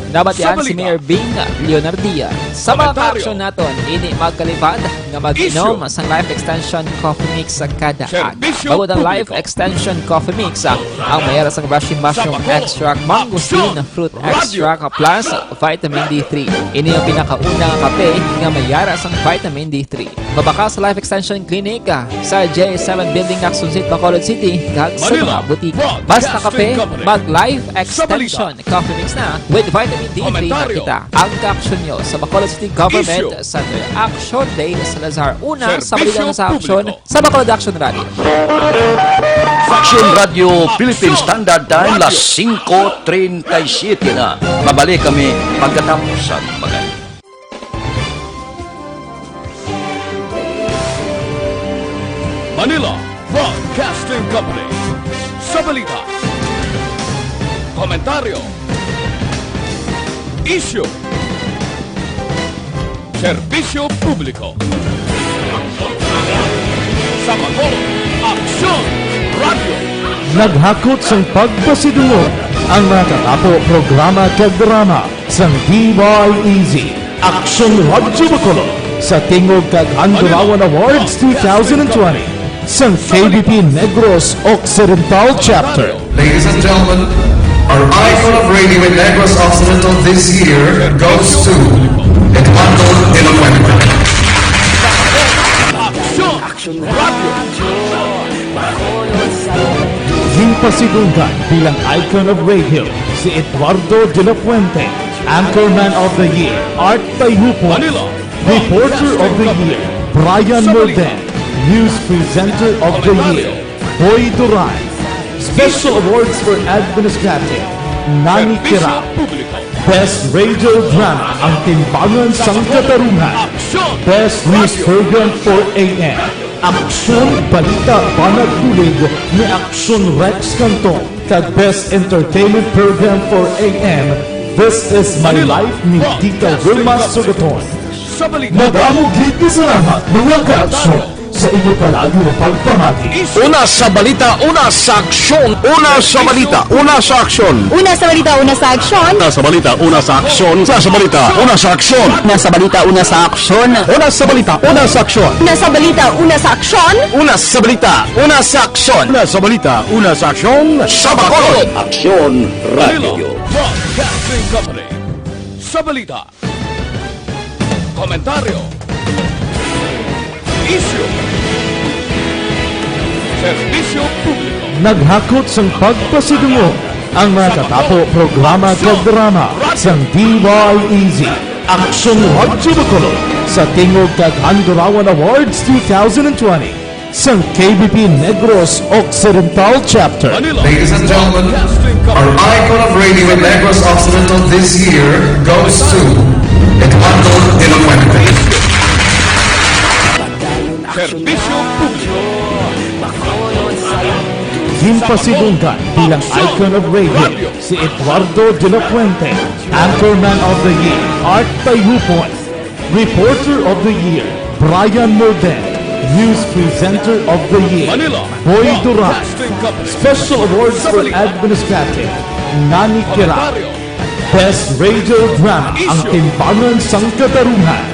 Nabatian Sa si balita. Mayor Bing Leonardia. Sa mga Komentaryo. Kaaksyon naton, ini magkalipad nga mag-inom Isyu. Sang Life Extension Coffee Mix sa kada aga. Serbisyo Bangod ang Life publiko. Extension Coffee Mix, ah, ang mayara sang Rashi Mushroom Sa Bacolod, Extract, Mangosteen Aksyon. Fruit Radyo. Extract plus vitamin D three. Ini ang pinakauna nga kape nga mayara sang vitamin D three. Mabakal sa Life Extension Clinic, ah, sa J seven Building, Lacson Street, Bacolod City, kag sa Manila, mga butika. Basta kape, Broadcasting Company. Mag Life Sa balita. Extension Coffee Mix na with vitamin D three na Komentaryo. Kita. Ang kaaksyon nyo sa Bacolod City Government Isyu. Center. Aksyon Dale Salazar. Una sa Serbisyo balita sa aksyon, publiko. Sa Bacolod Action Rally. Action Radio Philippine Standard Time, las singko treinta y siete na. Mabalik kami pagkatapos sang bagay. Manila Broadcasting Company. Sa balita, komentaryo, isyu, serbisyo publiko. Sa Bacolod, Aksyon Radyo. Naghakot sang pagpasidungog ang mga katapo, programa kag drama sang D Y E Z, Aksyon Radyo Bacolod, sa Tingog kag Handurawan Awards two thousand twenty sang K B P Negros Occidental Chapter. Ladies and gentlemen, our icon of radio in Negros Occidental this year goes to Eduardo de la Fuente. Aksyon Radyo. Ginpasidunggan bilang icon of radio si Eduardo de la Fuente, Anchorman of the Year, Art Tayhupon, Manila, Reporter of the Year, Brian Sa balita. Molden, News Presenter of the Year, Boy Duran, Special Awards for Administrative, Nani Serbisyo Kira, Publiko. Best Radio Drama, Ang Timbangan sang Katarungan, Aksyon Best News Radio. Program for A M, Aksyon Balita Banag Bulig ni Aksyon Rex Canton, kag Best Entertainment Program for A M, This Is My Manila, Life ni Tita Broadcasting Wilma Company. Sugaton. Madamo gid nga salamat, mga kaaksyon, sa inyo palagi nga pagpamati. Una sa balita, una sa aksyon. Una sa balita, una sa aksyon. Una sa balita, una sa aksyon. Una sa balita, una sa aksyon. Una sa balita, una sa aksyon. Una sa balita, una sa aksyon. Una sa balita, una sa aksyon. Una sa balita, una sa aksyon. Una sa balita, una sa aksyon. Una sa balita, una sa aksyon. Sa Bacolod. Aksyon Radyo. Broadcasting Company. Sa balita, komentaryo, isyu, serbisyo publiko. Naghakot sang pagpasidungog ang mga katapo, programa kag drama sang D Y E Z, Aksyon Radyo Bacolod, sa tingog kag Handurawan Awards two thousand twenty. Sang K B P Negros Occidental Chapter. Manila. Ladies and gentlemen, our icon of radio in Negros Occidental this year goes to Eduardo de la Fuente. Serbisyo publiko. Ginpasidunggan bilang icon of radio si Eduardo de la Fuente, Anchorman of the Year, Art Tayupon, Reporter of the Year, Brian Morden. News Presenter of the Year, Manila, Boy Duran. Broadcasting Company. Special Awards for Sabalita. Administrative, Nani Kira. Komentaryo. Best Radio Drama, Ang Isyu. Timbangan sang Katarungan.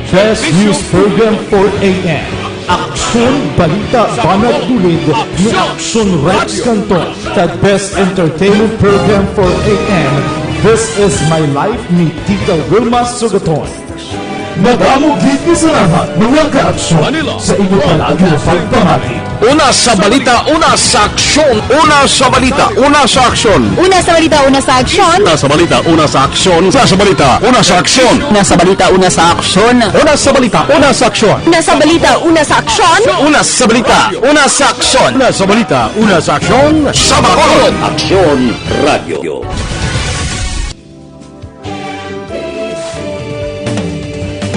Best Serbisyo News Program Publiko. Four A M, Aksyon Balita Sa Banat Bacolod, Tulid ni Aksyon Aksyon Rex Radyo. Canton, kag Best Entertainment Program Four A M, This Is My Life ni Tita Wilma Sugaton. Madamo gid nga salamat, mga kaaksyon, Manila, sa inyo palagi nga pagpamati. Una sa balita, una sa aksyon. Una sa balita, una sa aksyon. Una sa balita, una sa aksyon. Una sa balita, una sa aksyon. Una sa balita, una sa aksyon. Una sa balita, una sa aksyon. Una sa balita, una sa aksyon. Una sa balita, una sa aksyon. Una sa balita, una sa aksyon. Una sa balita, una sa aksyon. Sa Bacolod. Aksyon Radyo.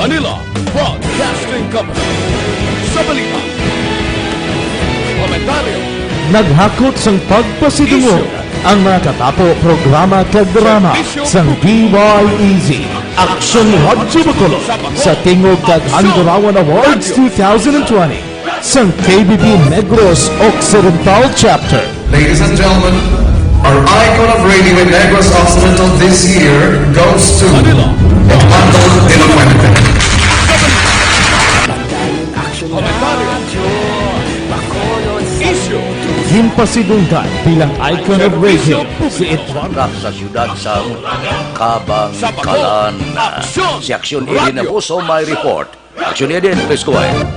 Manila Broadcasting Company. Sa balita, komentaryo, Naghakot sang pagpasidungog isyu, ang mga katapo, programa kag drama serbisyo sang publiko, D Y E Z, Aksyon Radyo Bacolod, sa tingog kag Aksyon Handurawan Awards Radyo. Two thousand twenty. Sang K B P Negros Occidental Chapter. Ladies and gentlemen, our icon of radio in Negros Occidental this year goes to Manila. Eduardo de la Fuente. Komentaryo. Isyu. Ginpasidunggan bilang icon of radio si Eduardo. Sa siyudad sa Kabangkalan. Sa Bacolod, Aksyon. Si Aksyon Radyo. Edwin Abuso may report. Aksyon Edwin, please go ahead.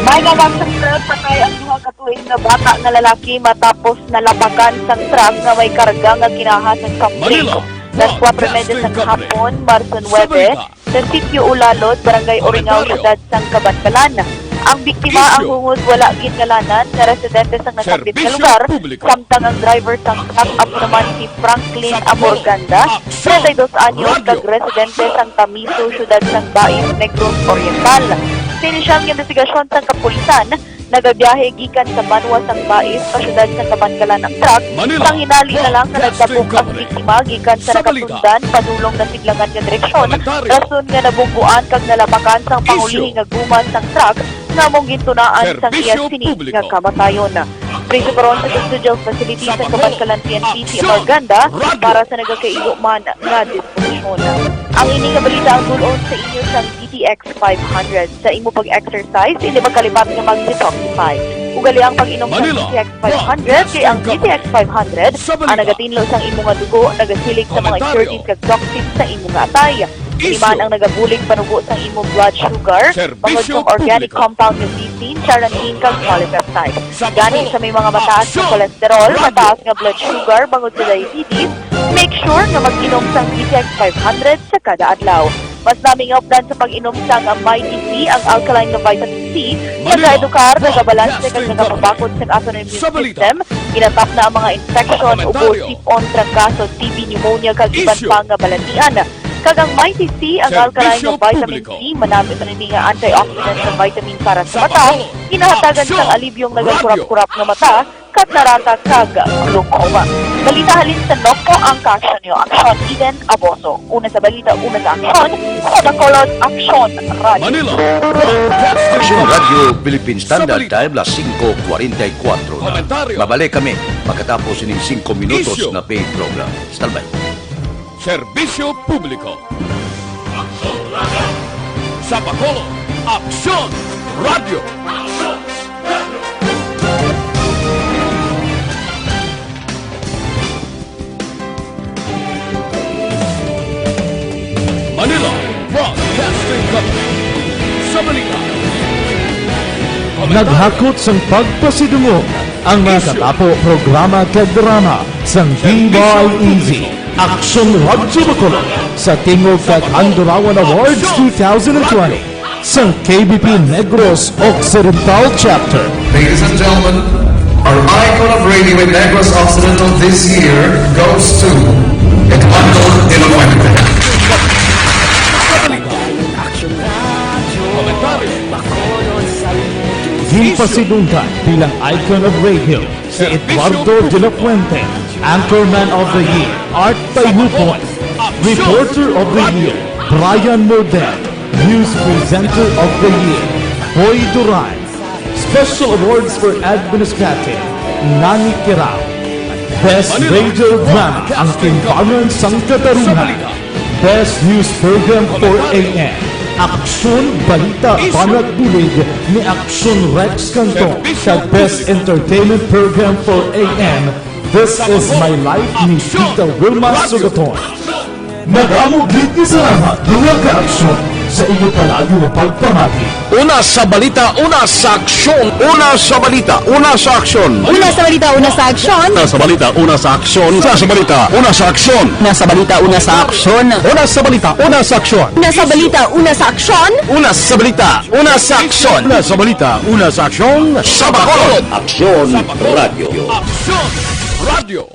May nabagsak sa patay ang duha ka tuig nga bata nga lalaki matapos nalapakan sang truck nga may karga nga kinaha sang soft drink. Manila, Las kuwatro y media Broadcasting sang Company. Hapon, Marso nuebe, sa Sitio Ulalod, Barangay Oringao, Komentaryo. Siyudad sang Kabankalan. Ang biktima, ang Isyu. Hungod wala gingalanan nga residente sang nasambit nga Serbisyo lugar, publiko. Samtang ang driver sang truck amo naman si Franklin Sa Amorganda, Aksyon treinta y dos anyos, Radyo. Kag residente sang Tamiso, siyudad sang Bais, Negros Oriental. Sa inisyal nga imbestigasyon sang kapulisan, nagabiyahe gikan sa banwa sang Bais pa siyudad sang Kabankalan ang truck. Manila, sang hinali na lang nga Broadcasting nagtabok ang Company. Biktima gikan sa Sa balita. Nakatundan padulong na sidlangan nga direksyon, Komentaryo. Rason nga nabungguan kag nalapakan sang Isyu. Pangulihi nga guma sang truck nga among gintunaan sang iya Serbisyo sini publiko. Nga kamatayon. Priso karon sa custodial facility sa Kabankalan P N P si Aksyon Amorganda Radyo. Para sa nagakaigo man nga disposisyon. Ang ini nga balita ang dul-ong sa inyo sang D T X five hundred. Sa imo pag-exercise, hindi magkalipat nga mag-detoxify. Ug gali ang pag-inom sa Manila, D T X five hundred, kay ang Broadcasting Company. D T X five hundred Sa balita. Ang nagatinlo sang imo nga dugo, nagasilig sa mga Komentaryo. Impurities kag toxins sa imo nga atay. Ini Isyu. Man ang nagabulig panubo sang imo blood sugar, Serbisyo bangod sang organic publiko. Compound nga cysteine, charantin, kag polypeptide. Sa Gani, Bacolod, sa may mga mataas nga Aksyon cholesterol, Radyo. Mataas nga blood sugar, bangod sa diabetes, make sure nga mag-inom sang D T X five hundred sa kada adlaw. Mas nami nga updan sa pag-inom sang Mighty C, ang alkaline nga vitamin C, Manila, nagaedukar, nagabalanse, kag Broadcasting nagapabakod sa aton immune system. Sa balita. Ginatapna ang mga infection, Komentaryo. Ubo, sip-on, trangkaso, T B, pneumonia, kag iban Isyu. Pa nga balatian. Kag ang Mighty C, ang alkaline nga vitamin C, manami man ini nga antioxidant nga vitamin para sa mata, ginahatagan sang alibyong nagakurap-kurap nga mata, katarata kag glaucoma. Balita halin sa Nokpo, ang kaaksyon niyo, Aksyon Eden Aboso. Una sa balita, una sa aksyon, sa Bacolod, Aksyon Radyo. Manila, Aksyon Radyo, Philippine Standard Time, las singko kwarenta y kuwatro na. Komentaryo. Mabalik kami pagkatapos ining singko minutos nga paid program. Standby. Serbisyo publiko. Sa Bacolod, Aksyon Radyo. Manila Broadcasting Company. Sa balita. Naghakot sang pagpasidungog ang mga katapo programa kag drama sang D Y E Z. Aksyon Radyo Bacolod sa Tingog kag Handurawan Awards two thousand twenty sang K B P Negros Occidental Chapter. Ladies and gentlemen, our icon of radio in Negros Occidental this year goes to Eduardo de la Fuente. Ginpasidunggan bilang icon of radio si Eduardo de la Fuente, Anchorman of the Year, Art Tayhupon, Reporter of the Year, Brian Mordel, News Presenter of the Year, Boy Duran, Special Awards for Administrative, Nani Kirao, Best Radio Drama, Ang Timbangan sang Katarungan, Best News Program for A M, Aksyon, Balita, Banat, Bulig ni Aksyon Rex Canton, kag Best Entertainment Program for A M, This Is My Life ni Tita Wilma Sugaton. Madamo gid nga salamat, mga ka-aksyon, sa inyo palagi nga pagpamati. Una sa balita, una sa aksyon. Una sa balita, una sa aksyon. Una sa balita, una sa aksyon. Una sa balita, una sa aksyon. Una sa balita, una sa aksyon. Una sa balita, una sa aksyon. Una sa balita, una sa aksyon. Una sa balita, una sa aksyon. Una sa balita, una sa aksyon. Una sa balita, una sa aksyon. Sa Bacolod. Aksyon Radyo. Aksyon Radyo.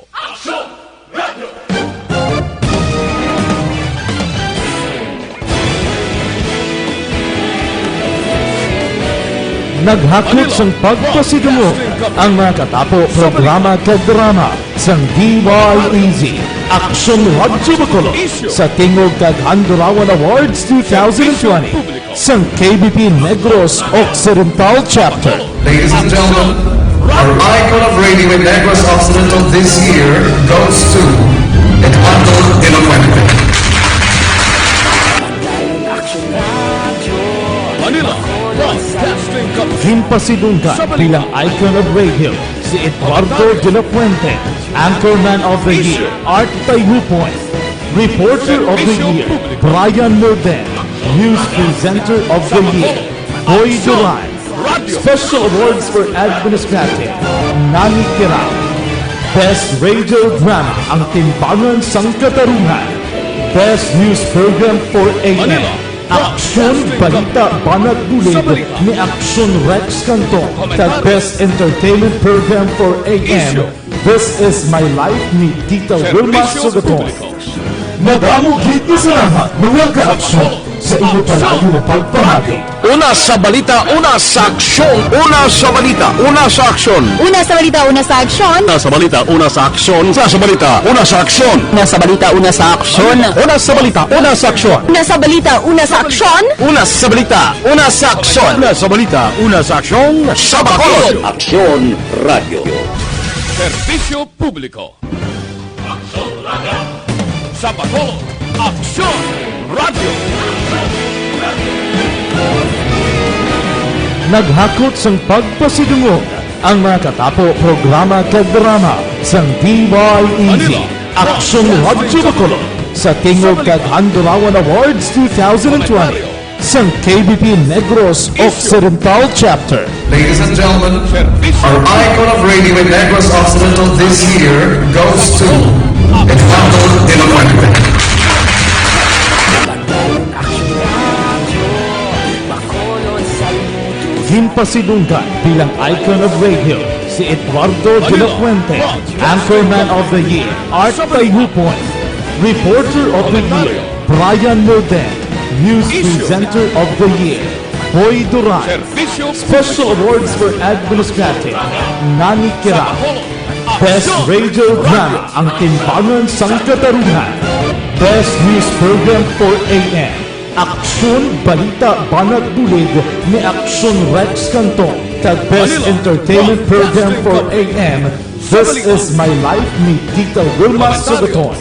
Naghakot sang pagpasidungog ang mga katapo programa kag drama sang D Y E Z, Aksyon Radyo Bacolod, sa Tingog kag Handurawan Awards two thousand twenty. Sang K B P Negros Occidental Chapter. Ladies and gentlemen, our icon of radio in Negros Occidental this year goes to Eduardo de la Fuente. Manila Broadcasting Company. Ginpasidunggan bilang icon of radio si Eduardo de la Fuente, Anchorman of the Year, Art Tayhupon, Reporter of the Year, Brian Loden, News Presenter of the Year, Boy Duran, Special Awards for Administrative, Nani Kirao, Best Radio Drama, Ang Timbangan sang Katarungan, Best News Program for A M, Aksyon, Balita, Banat, Bulig ni Aksyon Rex Canton, kag Best Entertainment Program for A M, This Is My Life ni Tita Wilma Sugaton. Madamo gid nga salamat, mga ka-aksyon, sa inyo palagi nga pagpamati. Una sa balita, una sa aksyon. Una sa balita, una sa aksyon. Una sa balita, una sa aksyon. Una sa balita, una sa aksyon. Una sa balita, una sa aksyon. Una sa balita, una sa aksyon. Una sa balita, una sa aksyon. Una sa balita, una sa aksyon. Una sa balita, una sa aksyon. Una sa balita, una sa aksyon. Sa Bacolod. Aksyon Radio. Serbisyo publiko. Sa Bacolod, Aksyon Radio. Naghakot sang pagpasidungog ang mga katapo programa kag drama sang D Y E Z, Aksyon Radio Bacolod, sa Tingog kag Handurawan Awards two thousand twenty. Sang K B P Negros Occidental Chapter. Ladies and gentlemen, our icon of radio in Negros Occidental this year goes to Eduardo de la Fuente. Ginpasidunggan bilang icon of radio si Eduardo de la Fuente, Anchorman of the Year, Art Tayhupon, Reporter of the Year, Brian Milden, News Presenter of the Year, Boy Duran. Special Awards for Administrative, Nani Kira. Best Radio Drama, Ang Timbangan sang Katarungan. Best News Program for A M, Aksyon, Balita, Banat, Bulid ni Aksyon Rex Canton, kag Best Entertainment Program for A M, This Is My Life ni Tita Wilma Sugaton.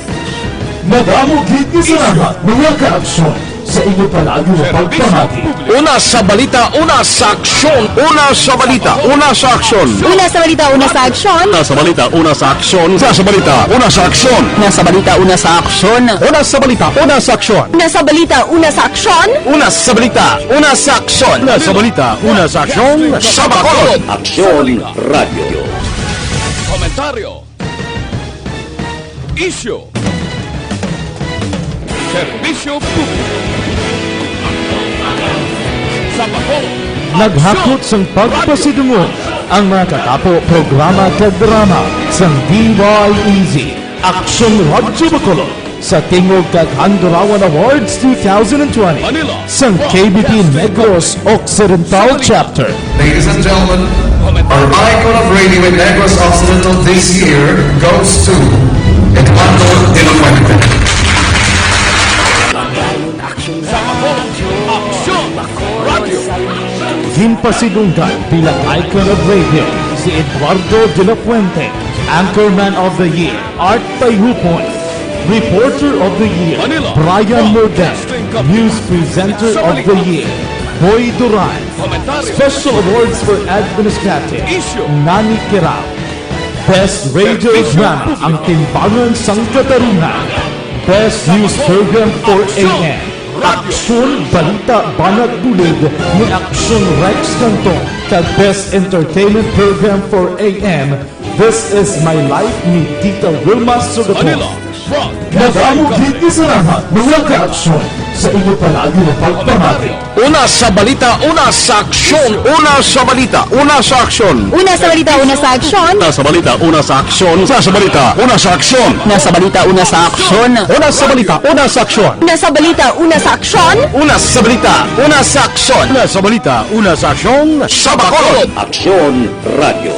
Madamo gid nga salamat, mga ka-aksyon, sa inyo palagi nga pagpamati. Una sa balita, una sa aksyon. Una sa balita, una sa aksyon. Una sa balita, una sa aksyon. Una sa balita, una sa aksyon. Una sa balita, una sa aksyon. Una sa balita, una sa aksyon. Una sa balita, una sa aksyon. Una sa balita, una sa aksyon. Una sa balita, una sa aksyon. Una sa balita, una sa aksyon. Sa Bacolod. Aksyon Radio. Komentaryo. Isyu. Serbisyo publiko. Sa Bacolod. Naghakot sang pagpasidungog ang mga katapo programa kag drama sang D Y E Z, Aksyon Radyo Bacolod, sa Tingog kag Handurawan Awards two thousand twenty. Manila. Sang K B P Negros Occidental Chapter. Ladies and gentlemen, our icon of radio in Negros Occidental this year goes to Eduardo de la Fuente. Sa Bacolod, Aksyon Radyo. Ginpasidunggan bilang icon of radio si Eduardo de la Fuente, Anchorman of the Year, Art Payhupon, Reporter of the Year, Manila, Brian Morgan, Broadcasting Company. News Presenter of the Year, Boy Duran, Komentaryo. Special Awards for Administrative, Isyu. Nani Kirao, Best Radio Serbisyo Drama, Publiko. Ang Timbangan sang Katarungan, Best News Program for Aksyon. A M, Radyo. Aksyon, Balita, Banat, Bulid ni Aksyon Rex Canton, kag Best Entertainment Program for A M, This Is My Life ni Tita Wilma Sugaton. Manila, Broadcasting Madamo Company. Gid nga salamat, mga kaaksyon, sa inyo palagi nga pagpamati. Una sa balita, una sa aksyon, una sa balita, una sa aksyon. Una sa balita, una sa aksyon. Una sa balita, una sa aksyon. Una sa balita, una sa aksyon. Una sa balita, una sa aksyon. Una sa balita, una sa aksyon. Una sa balita, una sa aksyon. Una sa balita, una sa aksyon. Una sa balita, una sa aksyon. Sa Bacolod. Aksyon Radio.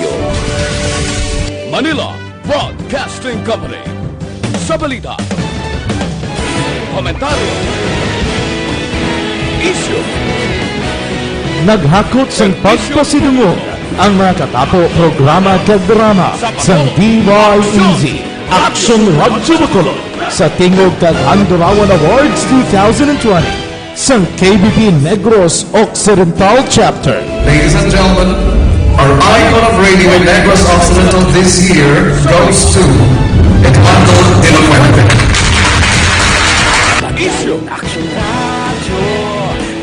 Manila Broadcasting Company. Sa balita, komentaryo, isyu. Naghakot sang pagpasidungog ang mga katapo programa kag drama sang D Y E Z, Aksyon Radyo Bacolod, sa Tingog kag Handurawan Awards two thousand twenty. Sang K B P Negros Occidental Chapter. Ladies and gentlemen, our icon of radio in Negros Occidental this year goes to Eduardo de la Fuente. Isyu.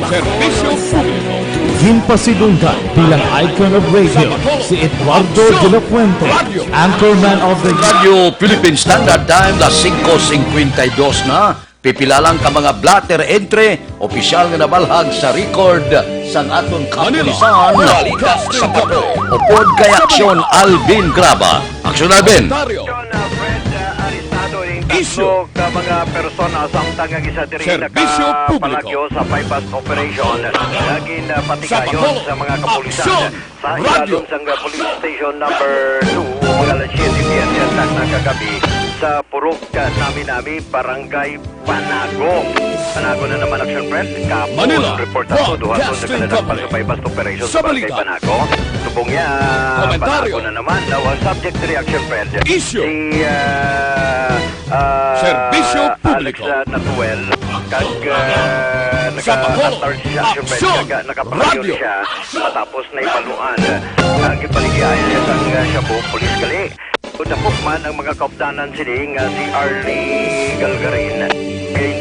Serbisyo publiko. Ginpasidunggan bilang icon of radio si Eduardo de la Fuente, Anchorman of the Radyo Philippine Standard Time, las singko singkwenta y dos na. Pipila lang ka mga blotter entry, opisyal nga nabalhag sa record sang aton kapulisan. Manila, Broadcasting Company. Upod kay Aksyon Alvin Graba. Aksyon Alvin. Komentaryo. John, uh, Fred, uh, arestado ang tatlo ka mga persona samtang ang isa diri nakapalagyo sa buy-bust operation. Naging, uh, patigayon sa mga kapulisan. Sa ilalom sang Police Station Number Two, mga alas siyete P M sa kagabi, sa Purok Nami-Nami, Barangay Panago. Panago na naman, Action Friend. Kahapon, Manila, report ato, duha to Broadcasting Company. Sa buy-bust operation sa Barangay Panago. Subong niya, Panago na naman. Now, ang subject reaction, friend. Isyu. Si, ah, ah, Serbisyo Publiko. Alex, ah, Natuel. Kag, ah, naka-attard siya, Action Friend. Kag, ah, nakapahayag siya. Matapos na ibaluan, ah, gibaligya siya sang, ah, shabu, pulis gali. Nadakop man ang mga kaupdanan sini nga si Arlie Galgarin,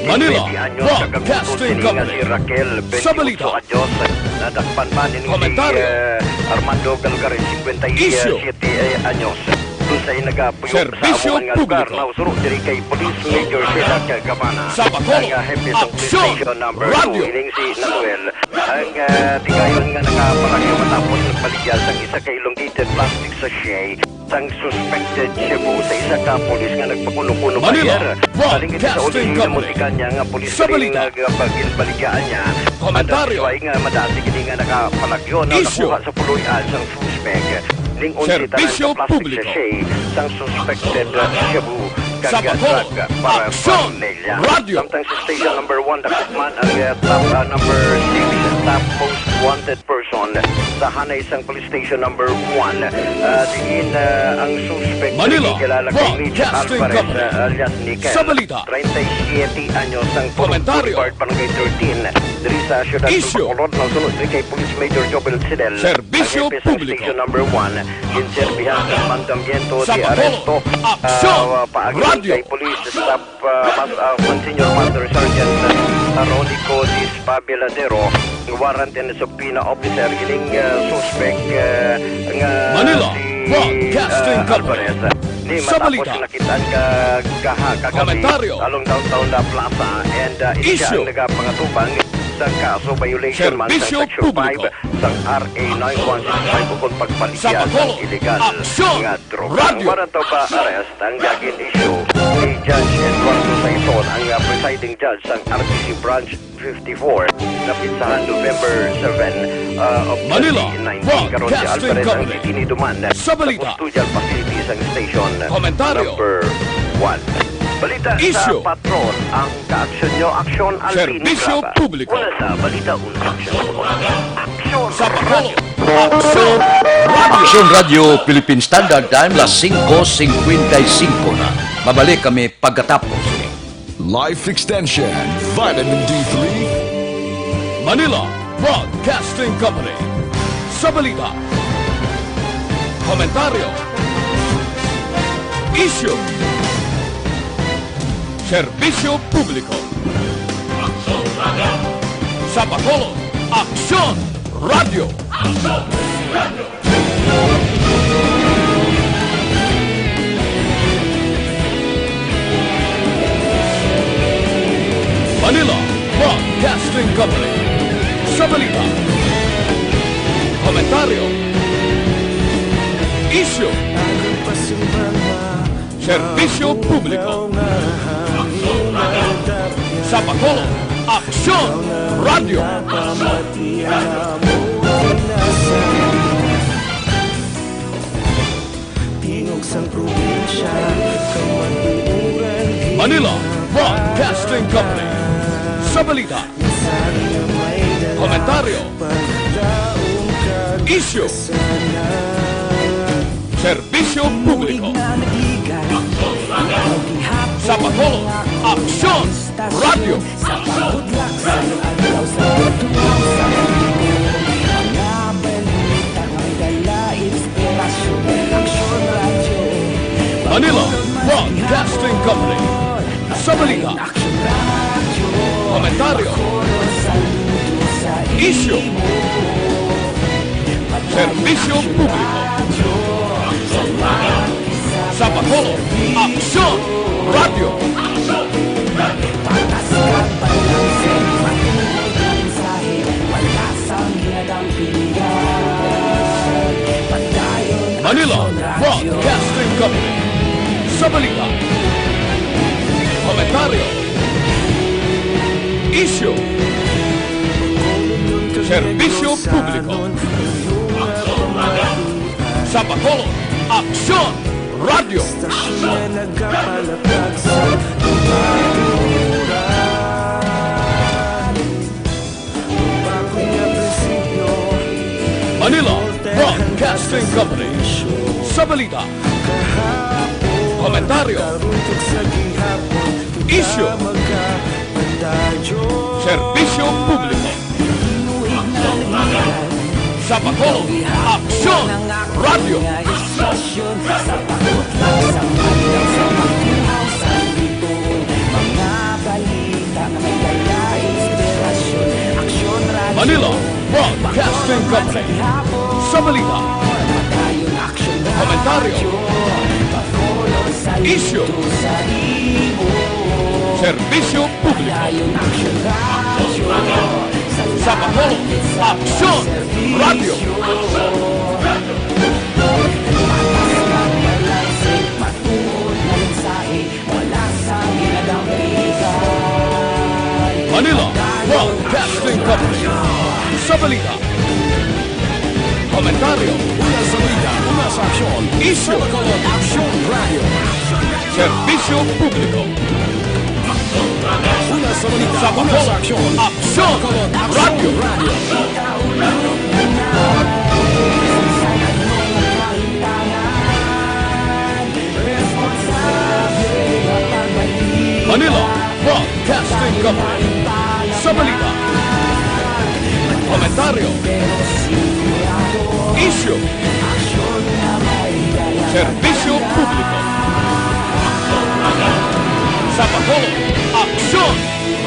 twenty-three anyos, kag ang utod sini nga si Raquel, twenty-eight anyos. Nadakpan man ini si, ah, Armando Galgarin, singkwenta y siyete anyos. Unsay nagapuyok sa amo man nga lugar, nausuro diri kay Police Major Sheila Gabana, ang, ah, hepe sa Police Station Number Two, ining si Natuel. Ang, ah, tigayon nga nakapalagyo matapos nagbaligya sang isa ka elongated plastic sachet. sang suspected shabu sa isa ka pulis nga nagpakuno-kuno Manila, buyer. Baling iti sa Broadcasting Company. Sa niya nga pulis sa balita. Nga pagbaligya niya. Komentaryo. Ang datos nga madasig ini nga nakapalagyo na Issue. Nakuha sa puloy-an sang suspect. Ning unsi tanan Serbisyo ka plastic publiko. Sachet sang suspected shabu kag sa Bacolod, drug para aksyon, pamilya. Radyo. Samtang sa station number one, dakop man ang, uh, top, uh, number six, top most wanted person sa hanay sang police station number one. Uh, diin, uh, ang suspect Manila, kilala kay Mitch Broadcasting Alvarez, Company. Uh, alias Nickel. Sa balita. Treinta y siete anyos ang Purok Komentaryo. Boulevard, Barangay thirteen. Diri sa siyudad Issue. Sa Bacolod, nagsunod diri kay Police Major Joel Sidel. Serbisyo ang hepe sa publiko. Station number one, ginserbihan sa mandamiento sa de Bacolod. Arresto, aksyon, ah, paagi radyo. Kay Police Staff, ah, Mas-, ah, Monsignor Master Sergeant, ah, Ronico Dispabiladero, warrant and subpoena officer, ining, ah, suspect, ah, nga Manila, si, Broadcasting ah, Company. Alvarez. Ni sa matapos balita. Nakitaan ka gaha kagabi komentaryo. Along downtown na plaza and, uh, issue. Siya ang nagapangatubang sa kaso violation man sa serbisyo section publiko. Five sang R A nine one six five ukon pagpaligya sa Bacolod. Sang illegal aksyon. Nga droga. Radyo. Ang warrant of, uh, arrest ang gagin issue ni Judge Eduardo Saison, ang, uh, presiding judge sang R T C Branch fifty-four, napinsahan November seven, uh, of Manila, twenty nineteen. Karon si Broadcasting Alvarez ang Company. Detenido man sa balita. Custodial facility sang station komentaryo. Number one. Balita issue. Sa Patron, ang kaaksyon nyo, aksyon, Alvin Serbisyo Estrada. Publiko. Una sa balita, un aksyon. Aksyon. Sa Bacolod, aksyon. Radyo. Aksyon Radyo Philippine Standard Time, las singko singkwenta y singko na. Mabalik kami pagkatapos ni Life Extension, Vitamin D three. Manila Broadcasting Company. Sa balita, komentaryo, isyu, serbisyo publiko. Sa Bacolod, Aksyon Radyo. Manila Broadcasting Company. Sa balita, komentaryo, isyu, serbisyo publiko. Sa Bacolod, Aksyon Radyo. Manila Broadcasting Company. Sa balita, komentaryo, isyu, serbisyo publiko. Sa Bacolod, Aksyon Radyo. Manila Broadcasting Company. Sa balita, komentaryo, isyu, serbisyo publiko. Sa Bacolod, Aksyon Radyo. Manila Broadcasting Company. Sa balita, komentaryo, isyu, serbisyo publiko. Sa Bacolod, Aksyon Radyo. Manila Broadcasting Company. Sa balita, komentaryo, isyu, serbisyo publiko. Sa Bacolod, Aksyon Radyo. Manila Broadcasting Company. Sa balita, komentaryo, isyu, serbisyo publiko. Sa Bacolod, Aksyon Radyo. Broadcasting Company. Sa balita, komentaryo, una sa balita, una sa aksyon, isyu, Bacolod Aksyon Radio. Serbisyo publiko. Una sa balita, sa una Bacolod, sa aksyon, aksyon, Bacolod Aksyon Radio. Radio. Manila Broadcasting Company. Sa balita, komentaryo, isyu, serbisyo publiko. Sa Bacolod, Aksyon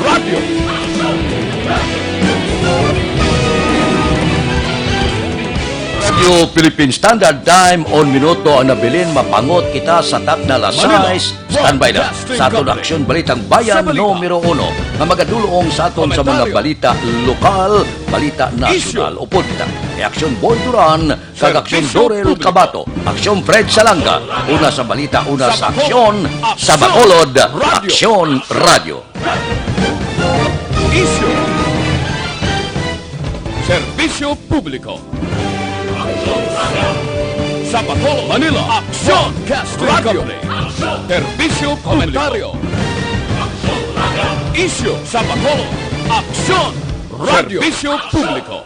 Radio. Radyo Philippine Standard Time, on minuto ang nabilin, mapangot kita sa takna alas Manila, sais. Standby na Broadcasting sa aton Company. Aksyon Balitang Bayan Sa balita, numero uno nga magadulong sa aton sa mga komentaryo, balita lokal, balita isyu, nasyonal, upod kita ni Aksyon Boy Duran, kag Aksyon serbisyo Dorel publiko. Cabato, Aksyon Fred Salanga, una sa balita, una sa Sa Bacolod, aksyon, sa Aksyon Bacolod, Radio. Aksyon Radio. Isyu. Serbisyo publiko. Sa Bacolod, Manila, Aksyon Broadcasting Radio. Company. Serbisyo publiko. Komentaryo. Isyu. Sa Bacolod, Aksyon Radio. Serbisyo publiko.